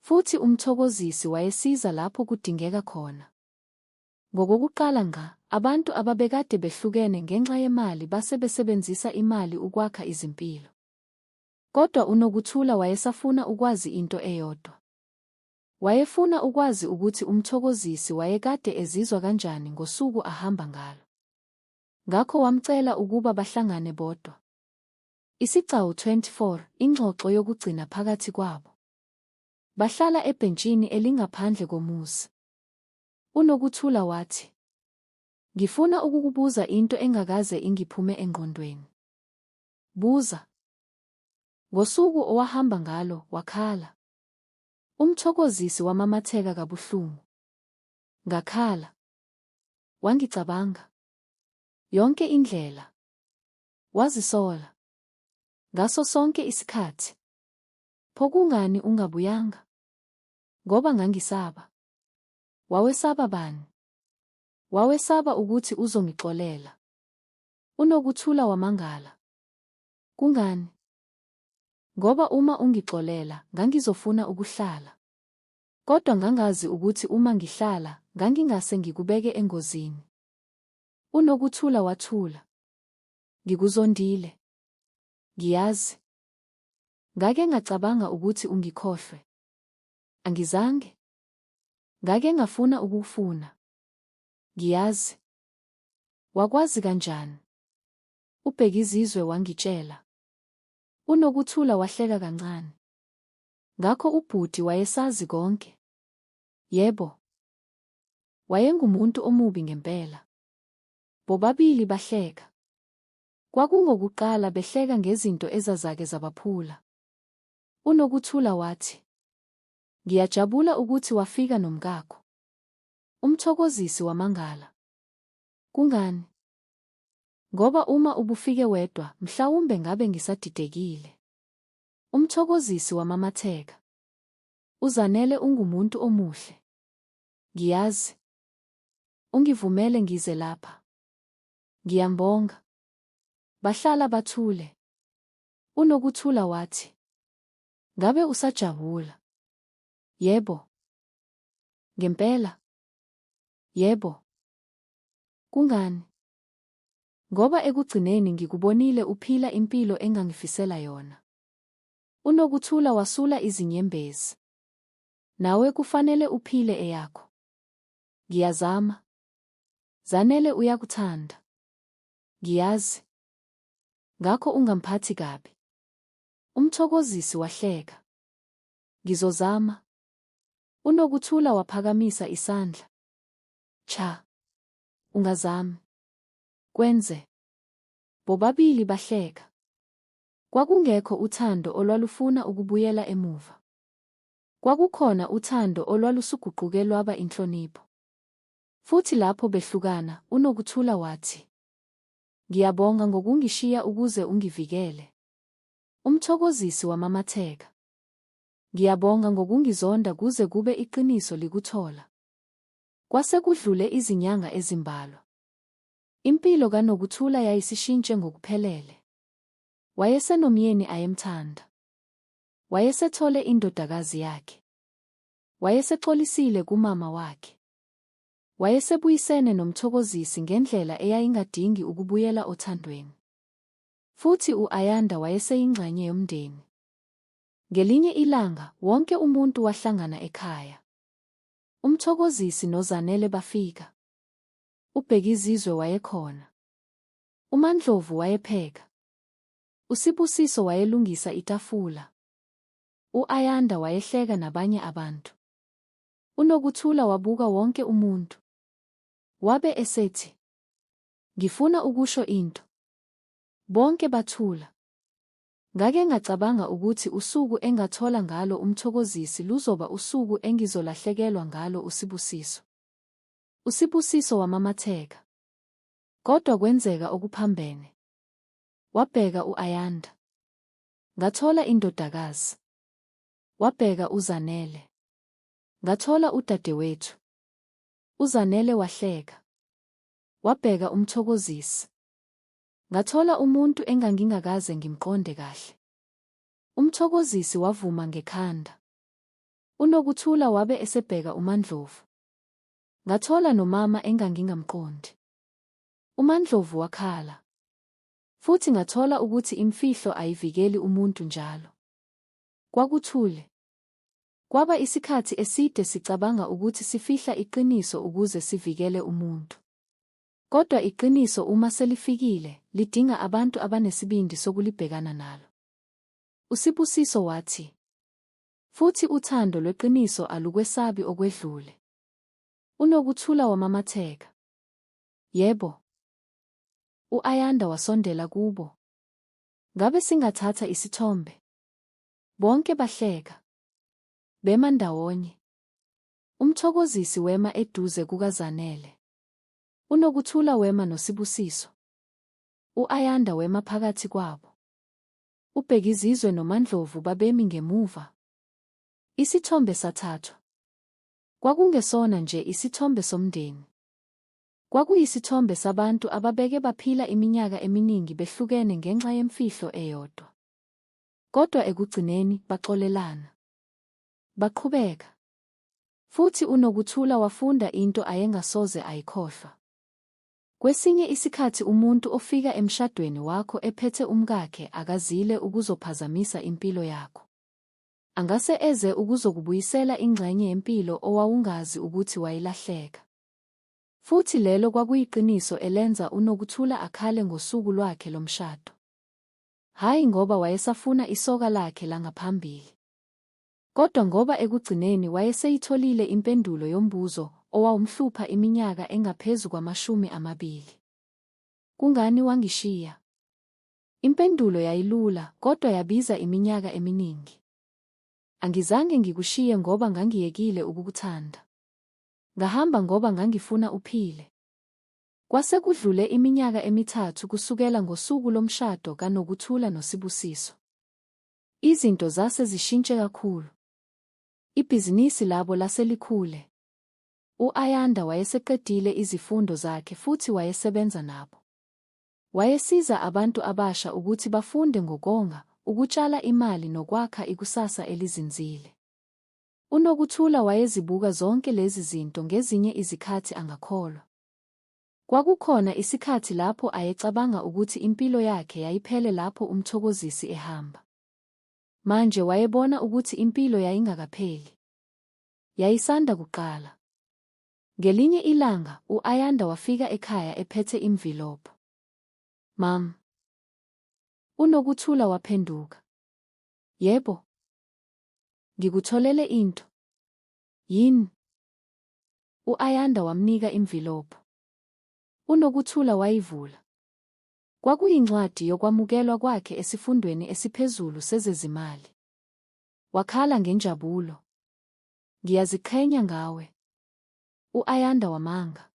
S1: Futhi uMthokozisi wayesiza lapho kudingeka khona. Ngokokuqala ngqa, abantu ababekade behlukene ngenxa yemali base besebenzisa imali ukwakha izimpilo. Kodwa uNokuthula wayesafuna ukwazi into eyodwa. Wayefuna ukwazi ukuthi uMthokozisi wayekade ezizwa kanjani ngosuku ahamba ngalo. Ngakho wamcela ukuba bahlangane bodwa. Isigcawu 24, Ingxoxo yokugcina phakathi kwabo. Bahlala ebhentshini elingaphandle komuzi. UNokuthula wathi, Ngifuna ukukubuza into engakaze ingiphume engqondweni. Buza. Ngosuku owahamba ngalo, wakhala. Umthokozisi wamamatheka kabuhlungu. Ngakhala. Wangicabanga. Yonke indlela. Wazisola. Ngaso sonke isikhathi. Pho kungani ungabuyanga? Ngoba ngangisaba. Wawesaba bani? Wawesaba ukuthi uzongixolela. UNokuthula wamangala. Kungani? Ngoba uma ungixolela, ngangizofuna ukuhlala. Kodwa ngangazi ukuthi uma ngihlala, ngangingase ngikubeke engozini. UNokuthula wathula. Ngikuzondile. Ngiyazi. Ngake ngacabanga ukuthi ungikhohlwe. Angizange. Ngake ngafuna ukukufuna. Ngiyazi. Wakwazi kanjani? UBhekizizwe wangitshela. UNokuthula wahleka kancane. Ngakho ubhuti wayesazi konke. Yebo. Wayengumuntu omubi ngempela. Bobabili bahleka. Kwakungokuqala behleka ngezinto ezazake zabaphula. UNokuthula wathi, Ngiyajabula ukuthi wafika nomkakho. Umthokozisi wamangala. Kungani? Ngoba uma ubufike wedwa, mhlawumbe ngabe ngisadidekile. Umthokozisi wamamatheka. UZanele ungumuntu omuhle. Ngiyazi. Ungivumele ngize lapha. Ngiyambonga. Bahlala bathule. UNokuthula wathi, Ngabe usajabula? Yebo. Ngempela? Yebo. Kungani? Ngoba ekugcineni ngikubonile uphila impilo engangifisela yona. UNokuthula wasula izinyembezi. Nawe kufanele uphile eyakho. Ngiyazama. Zanele uyakuthanda. Ngiyazi. Ngakho ungamphathi kabi. Umthokozisi wahleka. Ngizozama. UNokuthula waphakamisa isandla. Cha. Ungazami. Kwenze. Bobabili bahleka. Kwakungekho uthando olwalufuna ukubuyela emuva. Kwakukhona uthando olwalusuguquke lwaba inhlonipho. Futhi lapho behlukana, uNokuthula wathi, Ngiyabonga ngokungishiya ukuze ungivikele. Umthokozisi wamamatheka. Ngiyabonga ngokungizonda kuze kube iqiniso likuthola. Kwase kudlule izinyanga ezimbalwa. Impilo kaNokuthula yayisishintshe ngokuphelele. Wayesenomyeni ayemthanda. Wayesethole indodakazi yakhe. Wayesexolisile kumama wakhe. Wayesebuyisene noMthokozisi ngendlela eyayingadingi ukubuyela othandweni. Futhi u-Ayanda wayeseyingxenye yomndeni. Ngelinye ilanga, wonke umuntu wahlangana ekhaya. UMthokozisi noZanele bafika. UBhekizizwe wayekhona. UMaNdlovu wayepheka. USibusiso wayelungisa itafula. U-Ayanda wayehleka nabanye abantu. UNokuthula wabuka wonke umuntu. Wabe esethi, Ngifuna ukusho into. Bonke bathula. Ngake ngacabanga ukuthi usuku engathola ngalo uMthokozisi luzoba usuku engizolahlekelwa ngalo uSibusiso. USibusiso wamamatheka. Kodwa kwenzeka okuphambene. Wabheka u-Ayanda. Ngathola indodakazi. Wabheka uZanele. Ngathola udadewethu. UZanele wahleka. Wabheka uMthokozisi. Ngathola umuntu engangingakaze ngimqonde kahle. UMthokozisi wavuma ngekhanda. UNokuthula wabe esebheka uMaNdlovu. Ngathola nomama engangingamqondi. UMaNdlovu wakhala. Futhi ngathola ukuthi imfihlo ayivikeli umuntu njalo. Kwakuthule. Kwaba isikhathi eside sicabanga ukuthi sifihla iqiniso ukuze sivikele umuntu. Kodwa iqiniso uma selifikile, lidinga abantu abanesibindi sokulibhekana nalo. USibusiso wathi, Futhi uthando lweqiniso alukwesabi okwedlule. UNokuthula wamamatheka. Yebo. U-Ayanda wasondela kubo. Ngabe singathatha isithombe? Bonke bahleka. Bema ndawonye. UMthokozisi wema eduze kukaZanele. UNokuthula wema noSibusiso. U-Ayanda wema phakathi kwabo. UBhekizizwe noMaNdlovu babemi ngemuva. Isithombe sathathwa. Kwakungesona nje isithombe somndeni. Kwakuyisithombe sabantu ababeke baphila iminyaka eminingi behlukene ngenxa yemfihlo eyodwa. Kodwa ekugcineni baxolelana. Baqhubeka. Futhi uNokuthula wafunda into ayengasoze ayikhohlwa. Kwesinye isikhathi umuntu ofika emshadweni wakho ephethe umkakhe akazile ukuzophazamisa impilo yakho. Angase eze ukuzokubuyisela ingxenye yempilo owawungazi ukuthi wayilahleka. Futhi lelo kwakuyiqiniso elenza uNokuthula akhale ngosuku lwakhe lomshado. Hhayi ngoba wayesafuna isoka lakhe langaphambili. Kodwa ngoba ekugcineni wayeseyitholile impendulo yombuzo owawumhlupha iminyaka engaphezu kwama-20. Kungani wangishiya? Impendulo yayilula, kodwa yabiza iminyaka eminingi. Angizange ngikushiye ngoba ngangiyekile ukukuthanda. Ngahamba ngoba ngangifuna uphile. Kwase kudlule iminyaka emithathu kusukela ngosuku lomshado kaNokuthula noSibusiso. Izinto zase zishintshe kakhulu. Ibhizinisi labo lase likhule. U-Ayanda wayeseqedile izifundo zakhe futhi wayesebenza nabo. Wayesiza abantu abasha ukuthi bafunde ngokonga, ukutshala imali nokwakha ikusasa elizinzile. UNokuthula wayezibuka zonke lezi zinto ngezinye izikhathi angakholwa. Kwakukhona isikhathi lapho ayecabanga ukuthi impilo yakhe yayiphele lapho uMthokozisi ehamba. Manje wayebona ukuthi impilo yayingakapheli. Yayisanda kuqala. Ngelinye ilanga, u-Ayanda wafika ekhaya ephethe imvilophu. Mam. UNokuthula waphenduka. Yebo. Ngikutholele into. Yini? U-Ayanda wamnika imvilophu. UNokuthula wayivula. Kwakuyincwadi yokwamukelwa kwakhe esifundweni esiphezulu sezezimali. Wakhala ngenjabulo. Ngiyaziqhenya ngawe. U-Ayanda wamanga.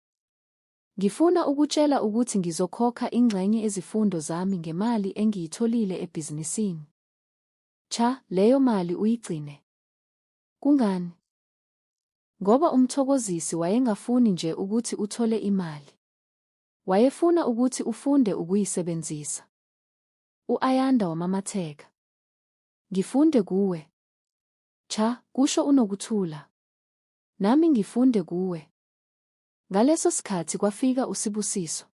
S1: Ngifuna ukutshela ukuthi ngizokhokha ingxenye ezifundo zami ngemali engiyitholile ebhizinisini. Cha, leyo mali uyigcine. Kungani? Ngoba uMthokozisi wayengafuni nje ukuthi uthole imali. Wayefuna ukuthi ufunde ukuyisebenzisa. U-Ayanda wamamatheka. Ngifunde kuwe. Cha, kusho uNokuthula. Nami ngifunde kuwe. Ngaleso sikhathi kwafika uSibusiso.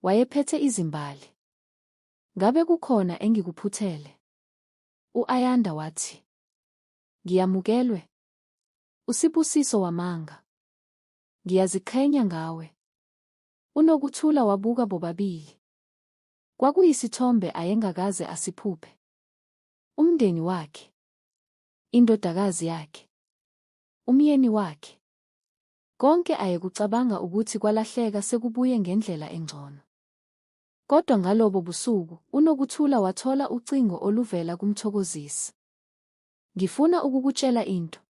S1: Wayephethe izimbali. Ngabe kukhona engikuphuthele? U-Ayanda wathi. Ngiyamukelwe. USibusiso wamanga. Ngiyaziqhenya ngawe. UNokuthula wabuka bobabili. Kwakuyisithombe ayengakaze asiphuphe. Umndeni wakhe. Indodakazi yakhe. Umyeni wakhe. Konke ayekucabanga ukuthi kwalahleka sekubuye ngendlela engcono. Kodwa ngalobo busuku, uNokuthula wathola ucingo oluvela kuMthokozisi. Ngifuna ukukutshela into.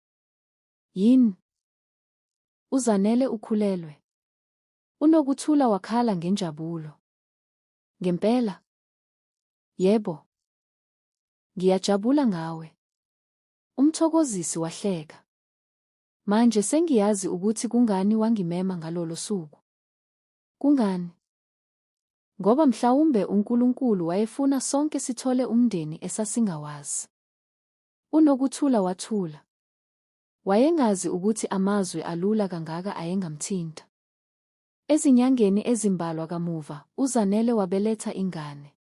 S1: Yini? UZanele ukhulelwe. UNokuthula wakhala ngenjabulo. Ngempela? Yebo. Ngiyajabula ngawe. UMthokozisi wahleka. Manje sengiyazi ukuthi kungani wangimema ngalolo suku. Kungani? Ngoba mhlawumbe uNkulunkulu wayefuna sonke sithole umndeni esasingawazi. UNokuthula wathula. Wayengazi ukuthi amazwi alula kangaka ayengamthinta. Ezinyangeni ezimbalwa kamuva, uZanele wabeletha ingane.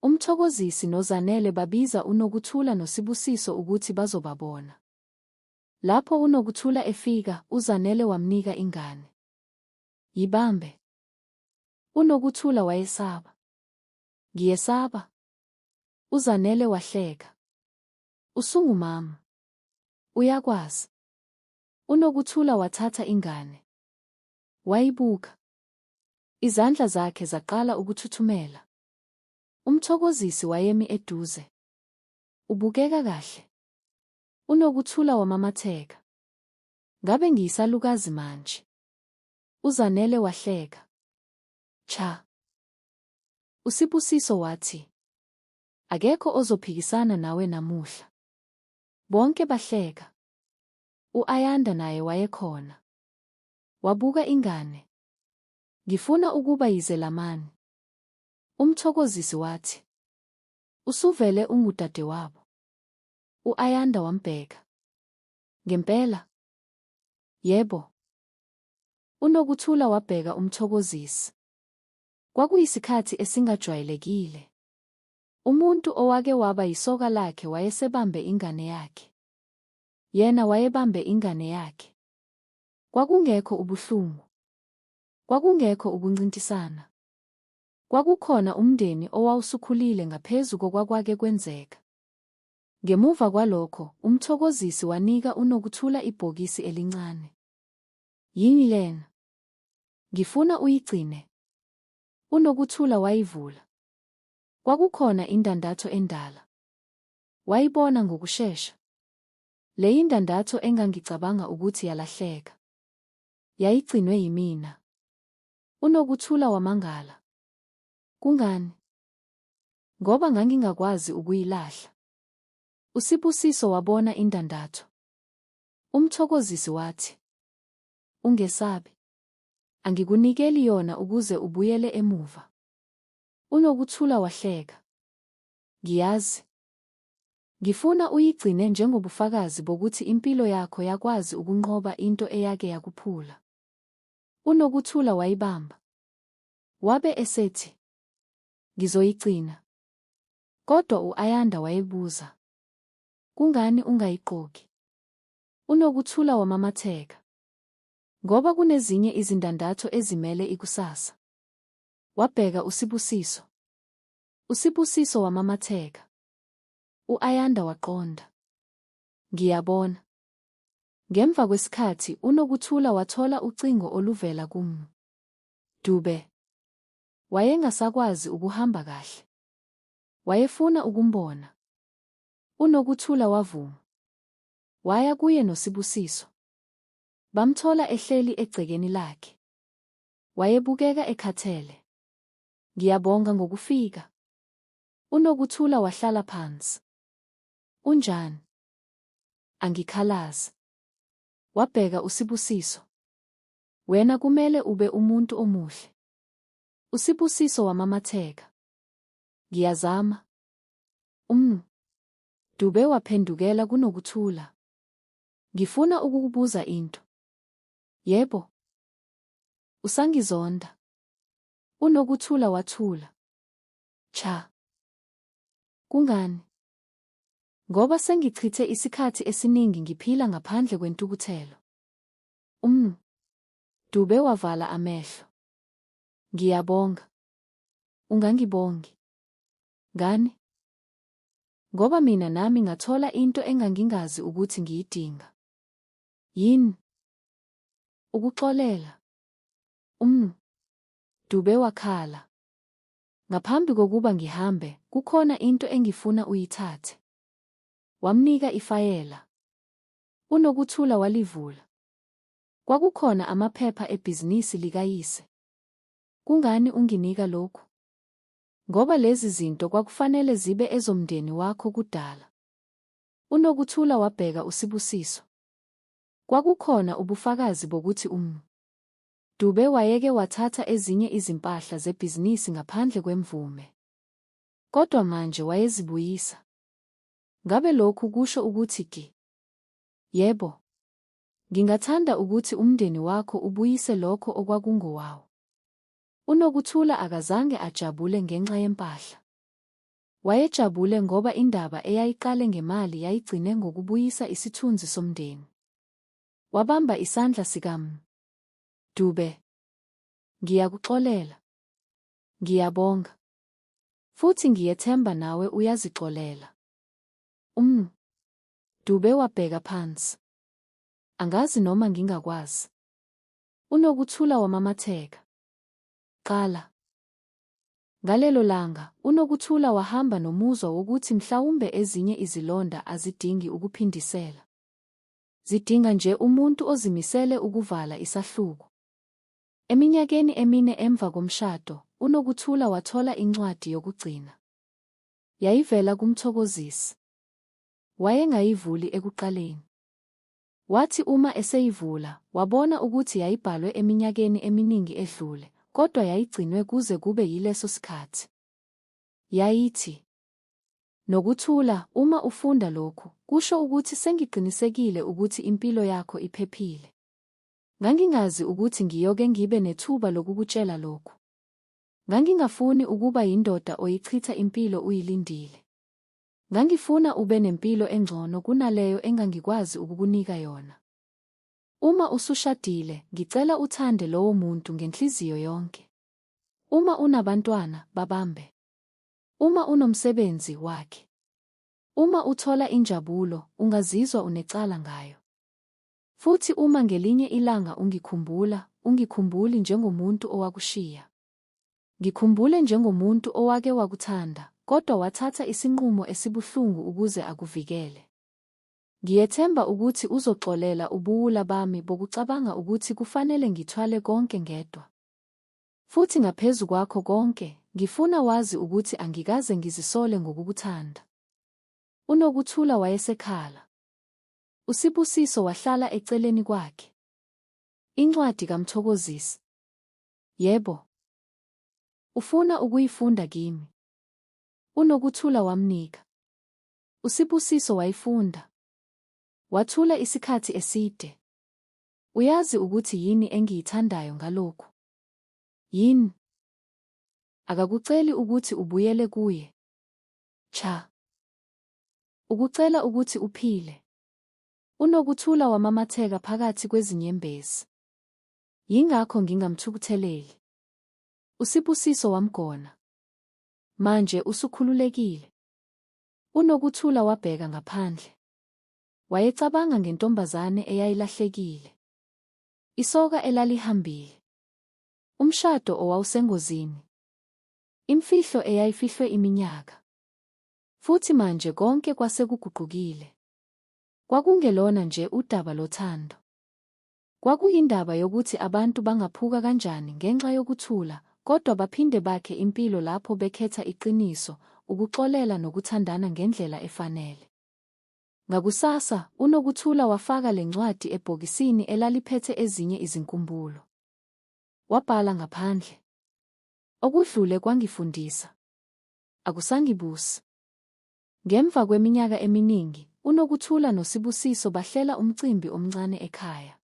S1: UMthokozisi noZanele babiza uNokuthula noSibusiso ukuthi bazobabona. Lapho uNokuthula efika, uZanele wamnika ingane. Yibambe. UNokuthula wayesaba. Ngiyesaba. UZanele wahleka. Usungumama. Uyakwazi. UNokuthula wathatha ingane. Wayibuka. Izandla zakhe zaqala ukuthuthumela. UMthokozisi wayemi eduze. Ubukeka kahle. UNokuthula wamamatheka. Ngabe ngiyisalukazi manje? UZanele wahleka. Cha. USibusiso wathi, Akekho ozophikisana nawe namuhla. Bonke bahleka. U-Ayanda naye wayekhona. Wabuka ingane. Ngifuna ukuba yizelamani. UMthokozisi wathi, Usuvele ungudadewabo. U-Ayanda wambheka. Ngempela? Yebo. UNokuthula wabheka uMthokozisi. Kwakuyisikhathi esingajwayelekile. Umuntu owake waba yisoka lakhe wayesebambe ingane yakhe. Yena wayebambe ingane yakhe. Kwakungekho ubuhlungu. Kwakungekho ukuncintisana. Kwakukhona umndeni owawusukhulile ngaphezu kokwakwake kwenzeka. Ngemuva kwalokho, uMthokozisi wanika uNokuthula ibhokisi elincane. Yini lena? Ngifuna uyigcine. UNokuthula wayivula. Kwakukhona indandatho endala. Wayibona ngokushesha. Le yindandatho engangicabanga ukuthi yalahleka. Yayigcinwe yimina. UNokuthula wamangala. Kungani? Ngoba ngangingakwazi ukuyilahla. USibusiso wabona indandatho. UMthokozisi wathi, Ungesabi. Angikunikeli yona ukuze ubuyele emuva. UNokuthula wahleka. Ngiyazi. Ngifuna uyigcine njengobufakazi bokuthi impilo yakho yakwazi ukunqoba into eyake yakuphula. UNokuthula wayibamba. Wabe esethi, Ngizoyigcina. Kodwa u-Ayanda wayebuza, Kungani ungayigqoki? UNokuthula wamamatheka. Ngoba kunezinye izindandatho ezimele ikusasa. Wabheka uSibusiso. USibusiso wamamatheka. U-Ayanda waqonda. Ngiyabona. Ngemva kwesikhathi uNokuthula wathola ucingo oluvela kuMnu. Dube. Wayengasakwazi ukuhamba kahle. Wayefuna ukumbona. UNokuthula wavuma. Waya kuye noSibusiso. Bamthola ehleli egcekeni lakhe. Wayebukeka ekhathele. Ngiyabonga ngokufika. UNokuthula wahlala phansi. Unjani? Angikhalazi. Wabheka uSibusiso. Wena kumele ube umuntu omuhle. USibusiso wamamatheka. Ngiyazama. Umnu. Dube waphendukela kuNokuthula. Ngifuna ukukubuza into. Yebo. Usangizonda. UNokuthula wathula. Cha. Kungani? Ngoba sengichithe isikhathi esiningi ngiphila ngaphandle kwentukuthelo. Umnu. Dube wavala amehlo. Ngiyabonga. Ungangibongi. Ngani? Ngoba mina nami ngathola into engangingazi ukuthi ngiyidinga. Yini? Ukuxolela. Umnu. Dube wakhala. Ngaphambi kokuba ngihambe, kukhona into engifuna uyithathe. Wamnika ifayela. UNokuthula walivula. Kwakukhona amaphepha ebhizinisi likayise. Kungani unginika lokhu? Ngoba lezi zinto kwakufanele zibe ezomndeni wakho kudala. UNokuthula wabheka uSibusiso. Kwakukhona ubufakazi bokuthi uMnu. Dube wayeke wathatha ezinye izimpahla zebhizinisi ngaphandle kwemvume. Kodwa manje wayezibuyisa. Ngabe lokhu kusho ukuthi ki? Yebo. Ngingathanda ukuthi umndeni wakho ubuyise lokho okwakungowawo. UNokuthula akazange ajabule ngenxa yempahla. Wayejabule ngoba indaba eyayiqale ngemali yayigcine ngokubuyisa isithunzi somndeni. Wabamba isandla sikaMnu. Dube. Ngiyakuxolela. Ngiyabonga. Futhi ngiyethemba nawe uyazixolela. Umnu. Dube wabheka phansi. Angazi noma ngingakwazi. UNokuthula wamamatheka. Qala. Ngalelo langa, uNokuthula wahamba nomuzwa wokuthi mhlawumbe ezinye izilonda azidingi ukuphindisela. Zidinga nje umuntu ozimisele ukuvala isahluko. Eminyakeni emine emva komshado, uNokuthula wathola incwadi yokugcina. Yayivela kuMthokozisi. Wayengayivuli ekuqaleni. Wathi uma eseyivula, wabona ukuthi yayibhalwe eminyakeni eminingi edlule, kodwa yayigcinwe kuze kube yileso sikhathi. Yayithi, Nokuthula, uma ufunda lokhu, kusho ukuthi sengiqinisekile ukuthi impilo yakho iphephile. Ngangingazi ukuthi ngiyoke ngibe nethuba lokukutshela lokhu. Ngangingafuni ukuba yindoda oyichitha impilo uyilindile. Ngangifuna ube nempilo engcono kunaleyo engangikwazi ukukunika yona. Uma usushadile, ngicela uthande lowo muntu ngenhliziyo yonke. Uma unabantwana, babambe. Uma unomsebenzi, wakhe. Uma uthola injabulo, ungazizwa unecala ngayo. Futhi uma ngelinye ilanga ungikhumbula, ungikhumbuli njengomuntu owakushiya. Ngikhumbule njengomuntu owake wakuthanda, kodwa wathatha isinqumo esibuhlungu ukuze akuvikele. Ngiyethemba ukuthi uzoxolela ubuwula bami bokucabanga ukuthi kufanele ngithwale konke ngedwa. Futhi ngaphezu kwakho konke, ngifuna wazi ukuthi angikaze ngizisole ngokukuthanda. UNokuthula wayesekhala. USibusiso wahlala eceleni kwakhe. Incwadi kaMthokozisi. Yebo. Ufuna ukuyifunda kimi. UNokuthula wamnika. USibusiso wayifunda. Wathula isikhathi eside. Uyazi ukuthi yini engiyithandayo ngalokhu? Yini? Akakuceli ukuthi ubuyele kuye. Cha. Ukucela ukuthi uphile. UNokuthula wamamatheka phakathi kwezinyembezi. Yingakho ngingamthukutheleli. USibusiso wamgona. Manje usukhululekile. UNokuthula wabheka ngaphandle. Wayecabanga ngentombazane eyayilahlekile. Isoka elalihambile. Umshado owawusengozini. Imfihlo eyayifihlwe iminyaka. Futhi manje konke kwasekuguqukile. Kwakungelona nje udaba lothando. Kwakuyindaba yokuthi abantu bangaphuka kanjani ngenxa yokuthula, kodwa baphinde bakhe impilo lapho bekhetha iqiniso, ukuxolela nokuthandana ngendlela efanele. Ngakusasa, uNokuthula wafaka le ncwadi ebhokisini elaliphethe ezinye izinkumbulo. Wabhala ngaphandle. Okudlule kwangifundisa. Akusangibusi. Ngemva kweminyaka eminingi, uNokuthula noSibusiso bahlela umcimbi omncane ekhaya.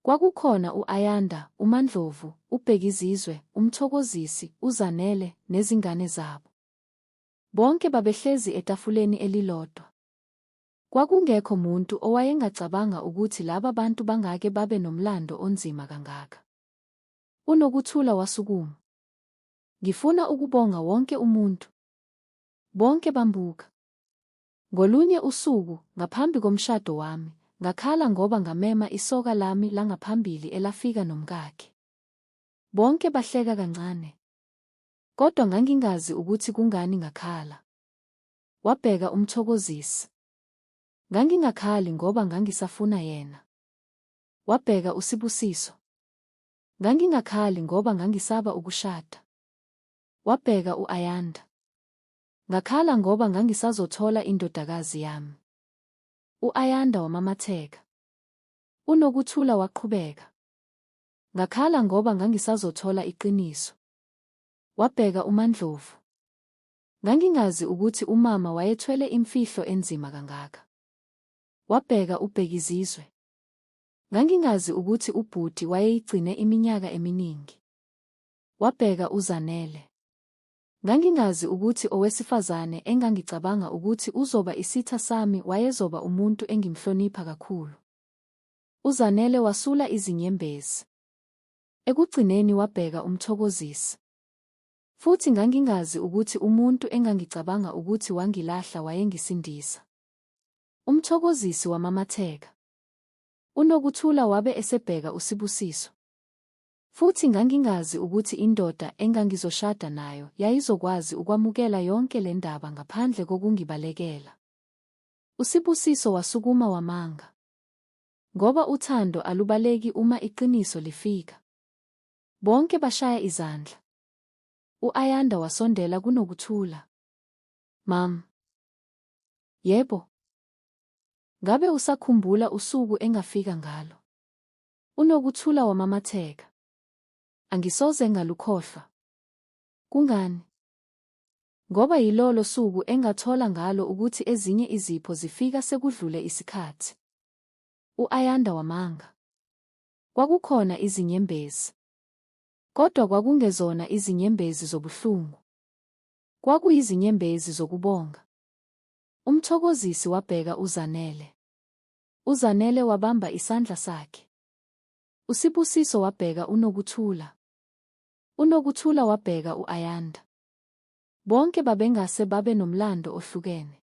S1: Kwakukhona u-Ayanda, uMaNdlovu, uBhekizizwe, uMthokozisi, uZanele, nezingane zabo. Bonke babehlezi etafuleni elilodwa. Kwakungekho muntu owayengacabanga ukuthi laba bantu bangake babe nomlando onzima kangaka. UNokuthula wasukuma. Ngifuna ukubonga wonke umuntu. Bonke bambuka. Ngolunye usuku, ngaphambi komshado wami, Ngakhala ngoba ngamema isoka lami langaphambili elafika nomkakhe. Bonke bahleka kancane. Kodwa ngangingazi ukuthi kungani ngakhala. Wabheka uMthokozisi. Ngangingakhali ngoba ngangisafuna yena. Wabheka uSibusiso. Ngangingakhali ngoba ngangisaba ukushada. Wabheka u-Ayanda. Ngakhala ngoba ngangisazothola indodakazi yami. U-Ayanda wamamatheka. UNokuthula waqhubeka. Ngakhala ngoba ngangisazothola iqiniso. Wabheka uMaNdlovu. Ngangingazi ukuthi umama wayethwele imfihlo enzima kangaka. Wabheka uBhekizizwe. Ngangingazi ukuthi ubhuti wayeyigcine iminyaka eminingi. Wabheka uZanele. Ngangingazi ukuthi owesifazane engangicabanga ukuthi uzoba isitha sami wayezoba umuntu engimhlonipha kakhulu. UZanele wasula izinyembezi. Ekugcineni wabheka uMthokozisi. Futhi ngangingazi ukuthi umuntu engangicabanga ukuthi wangilahla wayengisindisa. UMthokozisi wamamatheka. UNokuthula wabe esebheka uSibusiso. Futhi ngangingazi ukuthi indoda engangizoshada nayo yayizokwazi ukwamukela yonke le ndaba ngaphandle kokungibalekela. USibusiso wasukuma wamanga. Ngoba uthando alubaleki uma iqiniso lifika. Bonke bashaya izandla. U-Ayanda wasondela kuNokuthula. Mam. Yebo. Ngabe usakhumbula usuku engafika ngalo? UNokuthula wamamatheka. Angisoze ngalukhohlwa. Kungani? Ngoba yilolo suku engathola ngalo ukuthi ezinye izipho zifika sekudlule isikhathi. U-Ayanda wamanga. Kwakukhona izinyembezi. Kodwa kwakungezona izinyembezi zobuhlungu. Kwakuyizinyembezi zokubonga. UMthokozisi wabheka uZanele. UZanele wabamba isandla sakhe. USibusiso wabheka uNokuthula. UNokuthula wabheka u-Ayanda. Bonke babengase babe nomlando ohlukene.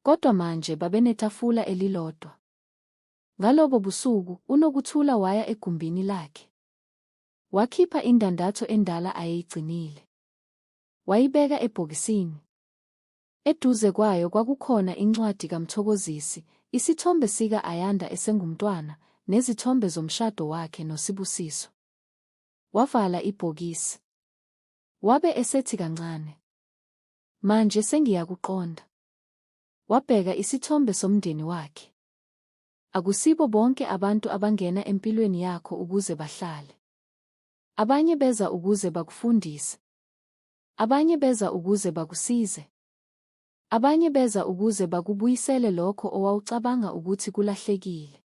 S1: Kodwa manje babenetafula elilodwa. Ngalobo busuku, uNokuthula waya egumbini lakhe. Wakhipha indandatho endala ayeyigcinile. Wayibeka ebhokisini. Eduze kwayo kwakukhona incwadi kaMthokozisi, isithombe sika-Ayanda esengumntwana, nezithombe zomshado wakhe noSibusiso. Wavala ibhokisi. Wabe esethi kancane. Manje sengiyakuqonda. Wabheka isithombe somndeni wakhe. Akusibo bonke abantu abangena empilweni yakho ukuze bahlale. Abanye beza ukuze bakufundise. Abanye beza ukuze bakusize. Abanye beza ukuze bakubuyisele lokho owawucabanga ukuthi kulahlekile.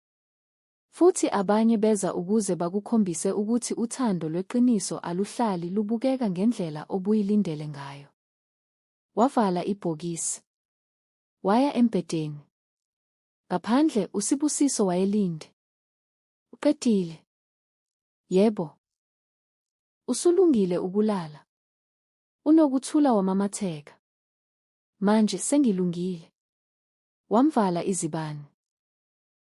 S1: Futhi abanye beza ukuze bakukhombise ukuthi uthando lweqiniso aluhlali lubukeka ngendlela obuyilindele ngayo. Wavala ibhokisi. Waya embhedeni. Ngaphandle, uSibusiso wayelinde. Uqedile? Yebo. Usulungile ukulala? UNokuthula wamamatheka. Manje sengilungile. Wamvala izibani.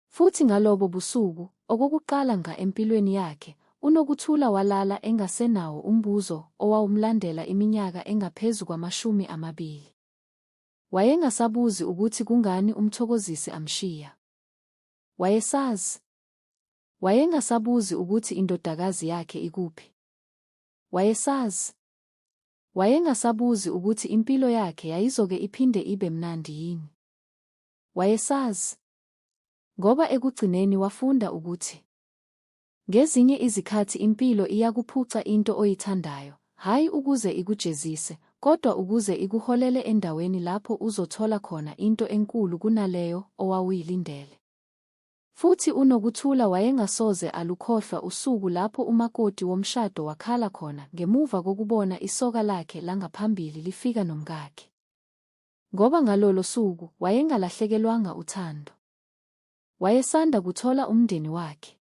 S1: Futhi ngalobo busuku, okokuqala ngqa empilweni yakhe, uNokuthula walala engasenawo umbuzo owawumlandela iminyaka engaphezu kwamashumi amabili. Wayengasabuzi ukuthi kungani uMthokozisi amshiya. Wayesazi. Wayengasabuzi ukuthi indodakazi yakhe ikuphi. Wayesazi. Wayengasabuzi ukuthi impilo yakhe yayizoke iphinde ibe mnandi yini. Wayesazi. Ngoba ekugcineni wafunda ukuthi ngezinye izikhathi impilo iyakuphuca into oyithandayo, hhayi ukuze ikujezise, kodwa ukuze ikuholele endaweni lapho uzothola khona into enkulu kunaleyo owawuyilindele. Futhi uNokuthula wayengasoze alukhohlwa usuku lapho umakoti womshado wakhala khona ngemuva kokubona isoka lakhe langaphambili lifika nomkakhe. Ngoba ngalolo suku wayengalahlekelwanga uthando. Wayesanda kuthola umndeni wakhe.